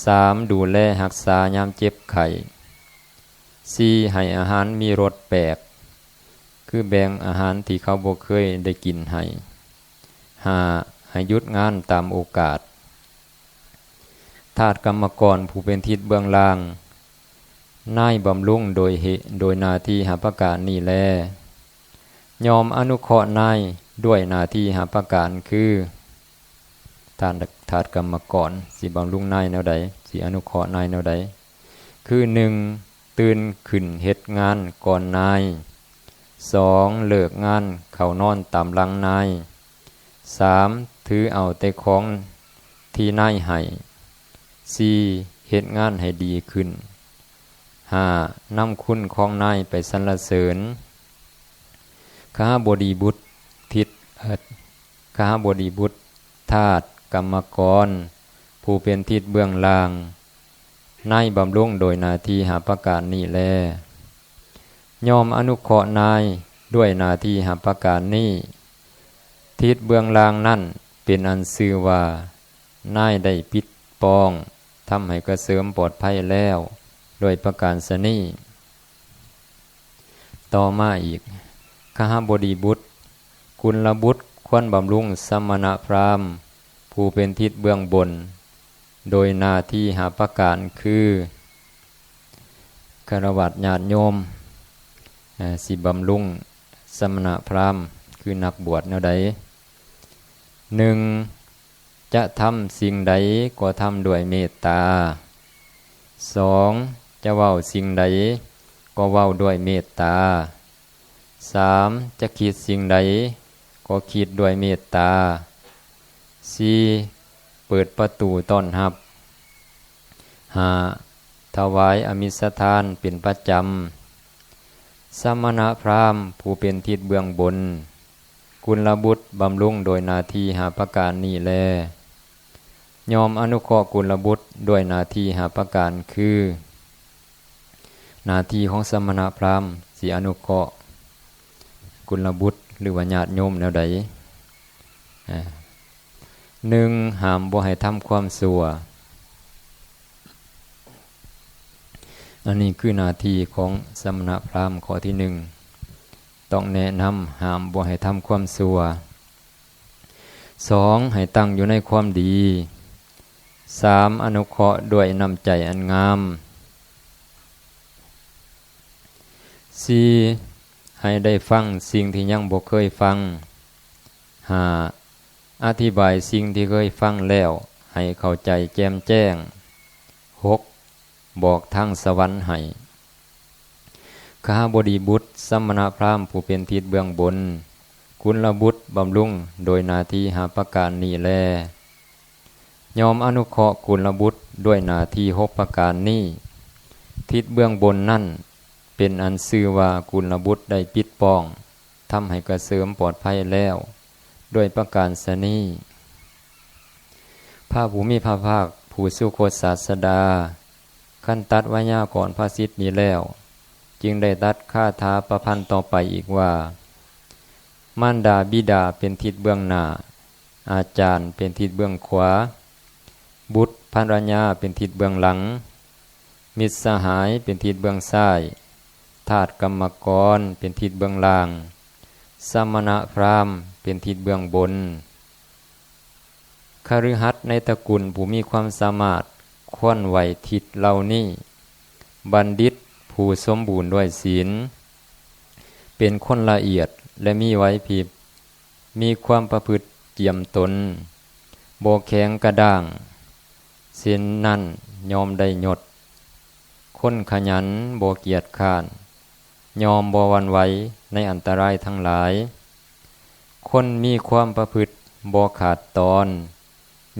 ສາມ ດູແລຮັກສາຍາມເຈັບໄຂ້. ສີ່ ໃຫ້ອາຫານມີລົດແປກ, ຄືແບ່ງອາຫານທີ່ເຂົາບໍ່ເຄີຍໄດ້ກິນໃຫ້. ຫ້າ ໃຫ້ຢຸດງານຕາມໂອກາດ. ທາດກຳມະກອນຜູ້ເປັນທິດເບື້ອງລ່າງ, ນາຍບຳລຸງໂດຍເຫ ໂດຍໜ້າທີ່ຫ້າປະການນີ້ແລ. ຍອມອະນຸເຄາະນາຍດ້ວຍໜ້າທີ່ຫ້າປະການ ຄື ທາດ ທາດກຳມະກອນຊິບຳລຸງນາຍແນວໃດ, ຊິອະນຸເຄາະນາຍແນວໃດ? ຄື ໜຶ່ງ ຕື່ນຂຶ້ນເຮັດງານກ່ອນນາຍ. ສອງ ເລີກງານເຂົ້ານອນຕາມຫຼັງນາຍ. ສາມ ຖືເອົາແຕ່ຂອງທີ່ນາຍໃຫ້. ສີ່ ເຮັດງານໃຫ້ດີຂຶ້ນ. ຫ້າ ນຳຄຸນຂອງນາຍໄປສັນລະເສີນ. ຄະຫະບໍດີບຸດທິດ ເອີ ຄະຫະບໍດີບຸດທາດກຳມະກອນ ຜູ້ເປັນທິດເບື້ອງລ່າງ, ນາຍບຳລຸງໂດຍໜ້າທີ່ຫ້າປະການນີ້ແລ. ຍອມອະນຸເຄາະນາຍດ້ວຍໜ້າທີ່ຫ້າປະການນີ້. ທິດເບື້ອງລ່າງນັ້ນເປັນອັນຊື່ວ່າ ນາຍໄດ້ປິດປ້ອງ, ທຳໃຫ້ກະເສີມປອດໄພແລ້ວດ້ວຍປະການຊະນີ້. ຕໍ່ມາອີກ, ຄະຫະບໍດີບຸດ, ກຸນລະບຸດຄວນບຳລຸງສະມະນະພຣາມ ຜູ້ເປັນທິດເບື້ອງບົນ ໂດຍໜ້າທີ່ຫ້າປະການ ຄື ຄາລະວາດຍາດໂຍມ ເອີ ຊິບຳລຸງສະມະນະພຣາມ ຄືນັກບວດແນວໃດ? ໜຶ່ງ ຈະທຳສິ່ງໃດກໍທຳດ້ວຍເມດຕາ. ສອງ ຈະເວົ້າສິ່ງໃດກໍເວົ້າດ້ວຍເມດຕາ. ສາມ ຈະຄິດສິ່ງໃດກໍຄິດດ້ວຍເມດຕາ. ສີ່ ເປີດປະຕູຕ້ອນຮັບ. ຫ້າ ຖວາຍອະມິດສະທານເປັນປະຈຳ. ສະມະນະພຣາມຜູ້ເປັນທິດເບື້ອງບົນ ກຸນລະບຸດບຳລຸງໂດຍໜ້າທີ່ຫ້າປະການນີ້ແລ. ຍອມອະນຸເຄາະກຸນລະບຸດດ້ວຍໜ້າທີ່ຫ້າປະການຄື ໜ້າທີ່ຂອງສະມະນະພຣາມຊິອະນຸເຄາະກຸນລະບຸດ ຫຼືວ່າຍາດໂຍມແນວໃດ? ອາ ໜຶ່ງ ຫ້າມບໍ່ໃຫ້ທຳຄວາມຊົ່ວ. ອັນນີ້ຄືໜ້າທີ່ຂອງສະມະນະພຣາມຂໍ້ທີໜຶ່ງ ຕ້ອງແນະນຳຫ້າມບໍ່ໃຫ້ທຳຄວາມຊົ່ວ. ສອງ ໃຫ້ຕັ້ງຢູ່ໃນຄວາມດີ. ສາມ ອະນຸເຄາະດ້ວຍນ້ຳໃຈອັນງາມ. ສີ່ ໃຫ້ໄດ້ຟັງສິ່ງທີ່ຍັງບໍ່ເຄີຍຟັງ. ຫ້າ ອະທິບາຍສິ່ງທີ່ເຄີຍຟັງແລ້ວໃຫ້ເຂົ້າໃຈແຈ່ມແຈ້ງ. ຫົກ ບອກທາງສະຫວັນໃຫ້. ຄະຫະບໍດີບຸດ ສະມະນະພຣາມຜູ້ເປັນທິດເບື້ອງບົນ ກຸນລະບຸດບຳລຸງໂດຍໜ້າທີ່ຫ້າປະການນີ້ແລ. ຍອມອະນຸເຄາະກຸນລະບຸດດ້ວຍໜ້າທີ່ຫົກປະການນີ້. ທິດເບື້ອງບົນນັ້ນເປັນອັນຊື່ວ່າກຸນລະບຸດໄດ້ປິດປ້ອງ ທຳໃຫ້ກະເສີມປອດໄພແລ້ວ ດ້ວຍປະການຊະນີ້. ພະຜູ້ມີພະພາກຜູ້ສຸຄົດສາດສະດາ ຄັນຕັດໄວຍາກອນພະສິດນີ້ແລ້ວ ຈຶ່ງໄດ້ຕັດຄາຖາປະພັນຕໍ່ໄປອີກວ່າ ມານດາບິດາເປັນທິດເບື້ອງໜ້າ, ອາຈານເປັນທິດເບື້ອງຂວາ, ບຸດພັນລະຍາເປັນທິດເບື້ອງຫຼັງ, ມິດສະຫາຍເປັນທິດເບື້ອງຊ້າຍ, ທາດກຳມະກອນເປັນທິດເບື້ອງລ່າງ, ສະມະນະພຣາມເປັນທິດເບື້ອງບົນ. ຄະລືຫັດໃນຕະກຸນຜູ້ມີຄວາມສາມາດຄວນໄຫວ້ທິດເຫຼົ່ານີ້. ບັນດິດຜູ້ສົມບູນດ້ວຍສິນ ເປັນຄົນລະອຽດ ແລະ ມີໄຫວພິບ, ມີຄວາມປະພຶດຈຽມຕົນ, ບໍ່ແຂງກະດ້າງ, ເຊັ່ນນັ້ນຍອມໄດ້ຍົດ. ຄົນຂະຫຍັນ ບໍ່ກຽດຄ້ານ, ຍອມບໍ່ຫວັ່ນໄຫວໃນອັນຕະລາຍທັງຫຼາຍ. ຄົນມີຄວາມປະພຶດບໍ່ຂາດຕອນ,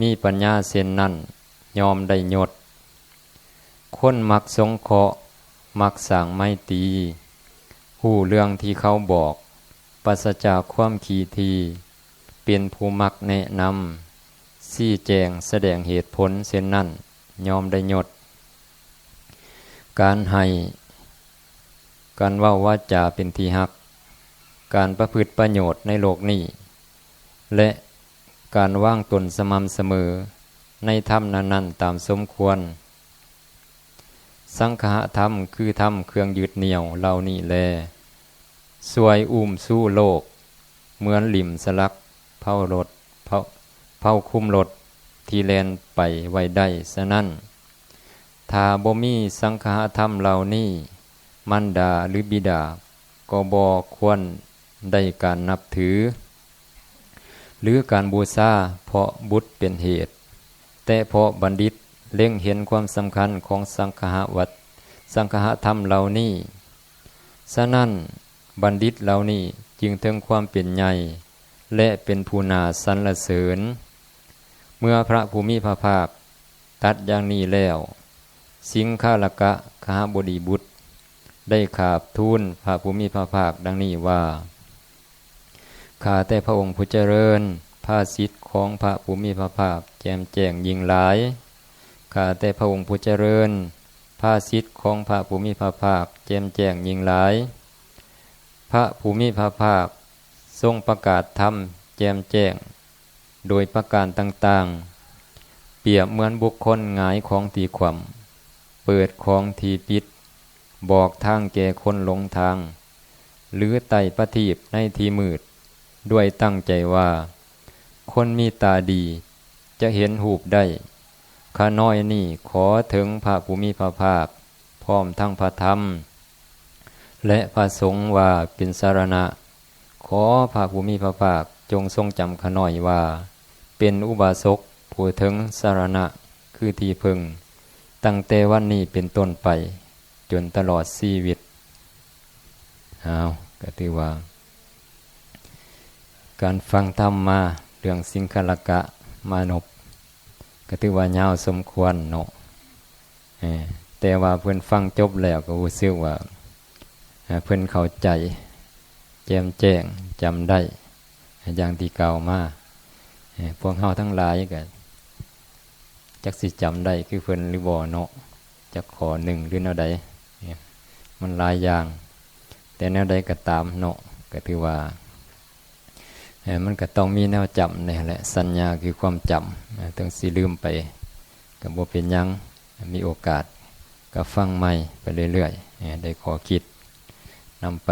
ມີປັນຍາເຊັ່ນນັ້ນ ຍອມໄດ້ຍົດ. ຄົນມັກສົງເຄາະ, ມັກສ້າງໄມຕີ, ຮູ້ເລື່ອງທີ່ເຂົາບອກ, ປາສະຈາກຄວາມຂີ້ຖີ່, ເປັນຜູ້ມັກແນະນຳ, ຊີ້ແຈງສະແດງເຫດຜົນເຊັ່ນນັ້ນ ຍອມໄດ້ຍົດ. ການໃຫ້, ການເວົ້າວາຈາເປັນທີ່ຮັກ, ການປະພຶດປະໂຫຍດໃນໂລກນີ້ ແລະ ການວາງຕົນສະໝ່ຳສະເໝີໃນທຳນັ້ນໆຕາມສົມຄວນ. ສັງຄະທຳຄືທຳເຄື່ອງຍຶດໜ່ຽວເຫຼົ່ານີ້ແລ ຊ່ວຍອຸ້ມຊູໂລກ ເໝືອນລິ້ມສະຫຼັກເຜົາລົດ ເຜົາ ເຜົາຄຸມລົດທີ່ແລ່ນໄປໄວ້ໄດ້. ສະນັ້ນ, ຖ້າບໍ່ມີສັງຄະທຳເຫຼົ່ານີ້, ມານດາ ຫຼື ບິດາກໍບໍ່ຄວນ ໄດ້ການນັບຖື ຫຼື ການບູຊາເພາະບຸດເປັນເຫດ, ແຕ່ເພາະບັນດິດເລັງເຫັນຄວາມສຳຄັນຂອງສັງຄະຫະວັດ ສັງຄະທຳເຫຼົ່ານີ້. ສະນັ້ນ, ບັນດິດເຫຼົ່ານີ້ຈຶ່ງເຖິງຄວາມເປັນໃຫຍ່ ແລະ ເປັນຜູ້ໜ້າສັນລະເສີນ. ເມື່ອພະຜູ້ມີພະພາກ ຕັດຢ່າງນີ້ແລ້ວ, ສິງຄະລະກະຄະຫະບໍດີບຸດ ໄດ້ຂາບທູນພະຜູ້ມີພະພາກດັ່ງນີ້ວ່າ, ຂ້າແຕ່ພະອົງຜູ້ຈະເລີນ, ພາສິດຂອງພະຜູ້ມີພະພາກແຈ່ມແຈ້ງຍິ່ງຫຼາຍ. ຂ້າແຕ່ພະອົງຜູ້ຈະເລີນ, ພາສິດຂອງພະຜູ້ມີພະພາກແຈ່ມແຈ້ງຍິ່ງຫຼາຍ. ພະຜູ້ມີພະພາກຊົງປະກາດທຳແຈ່ມແຈ້ງ ໂດຍປະການຕ່າງໆ, ປຽບເໝືອນບຸກຄົນຫງາຍຂອງທີ່ຂວ້ຳ, ເປີດຂອງທີ່ປິດ, ບອກທາງແກ່ຄົນຫຼົງທາງ ຫຼື ໄຕ່ປະທີບໃນທີ່ມືດ, ດ້ວຍຕັ້ງໃຈວ່າ ຄົນມີຕາດີຈະເຫັນຮູບໄດ້. ຂ້ານ້ອຍນີ້ຂໍເຖິງພະຜູ້ມີພະພາກ ພ້ອມທັງພະທຳ ແລະ ພະສົງວ່າເປັນສາລະນະ. ຂໍພະຜູ້ມີພະພາກຈົ່ງຊົງຈຳຂ້ານ້ອຍວ່າເປັນອຸບາສົກຜູ້ເຖິງສາລະນະຄືທີ່ເພິ່ງ, ຕັ້ງແຕ່ວັນນີ້ເປັນຕົ້ນໄປຈົນຕະຫຼອດຊີວິດ. ອ້າວ, ກໍຖືວ່າ ການຟັງທຳມາເລື່ອງສິງຄະລະກະມານົບ ກໍຖືວ່າຍາວສົມຄວນເນາະ. ເອີ ແຕ່ວ່າເພິ່ນຟັງຈົບແລ້ວກໍຮູ້ສຶກວ່າ ເອີ ເພິ່ນເຂົ້າໃຈ ແຈ່ມແຈ້ງ ຈຳໄດ້ ຢ່າງທີ່ກ່າວມາ. ເອີ ພວກເຮົາທັງຫຼາຍກໍ ຈັກຊິຈຳໄດ້ຄືເພິ່ນຫຼືບໍ່ເນາະ ຈັກຂໍ້ໜຶ່ງຫຼືແນວໃດ ມັນຫຼາຍຢ່າງ ແຕ່ແນວໃດກໍຕາມເນາະ ກໍຖືວ່າ ເອີ ມັນກໍຕ້ອງມີແນວຈຳນີ້ແຫຼະ ສັນຍາຄືຄວາມຈຳ ເອີ ເຖິງຊິລືມໄປກໍບໍ່ເປັນຫຍັງ ມີໂອກາດກໍຟັງໃໝ່ໄປເລື້ອຍໆ ເອີ ໄດ້ຂໍ້ຄິດນຳໄປ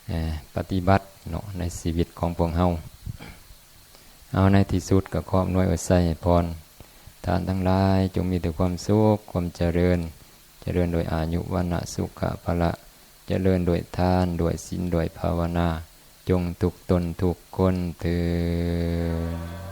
ເອີ ປະຕິບັດເນາະ ໃນຊີວິດຂອງພວກເຮົາ. ເອົາ ໃນທີ່ສຸດກໍຂໍອຳນວຍອວຍໄຊໃຫ້ພອນ ທ່ານທັງຫຼາຍຈົ່ງມີແຕ່ຄວາມສຸກ ຄວາມຈະເລີນ ຈະເລີນດ້ວຍອາຍຸ ວັນນະ ສຸຂະ ພະລະ ຈະເລີນດ້ວຍທານ ດ້ວຍສິນ ດ້ວຍພາວະນາ ຈົ່ງທຸກຕົນທຸກຄົນເທີ້ນ.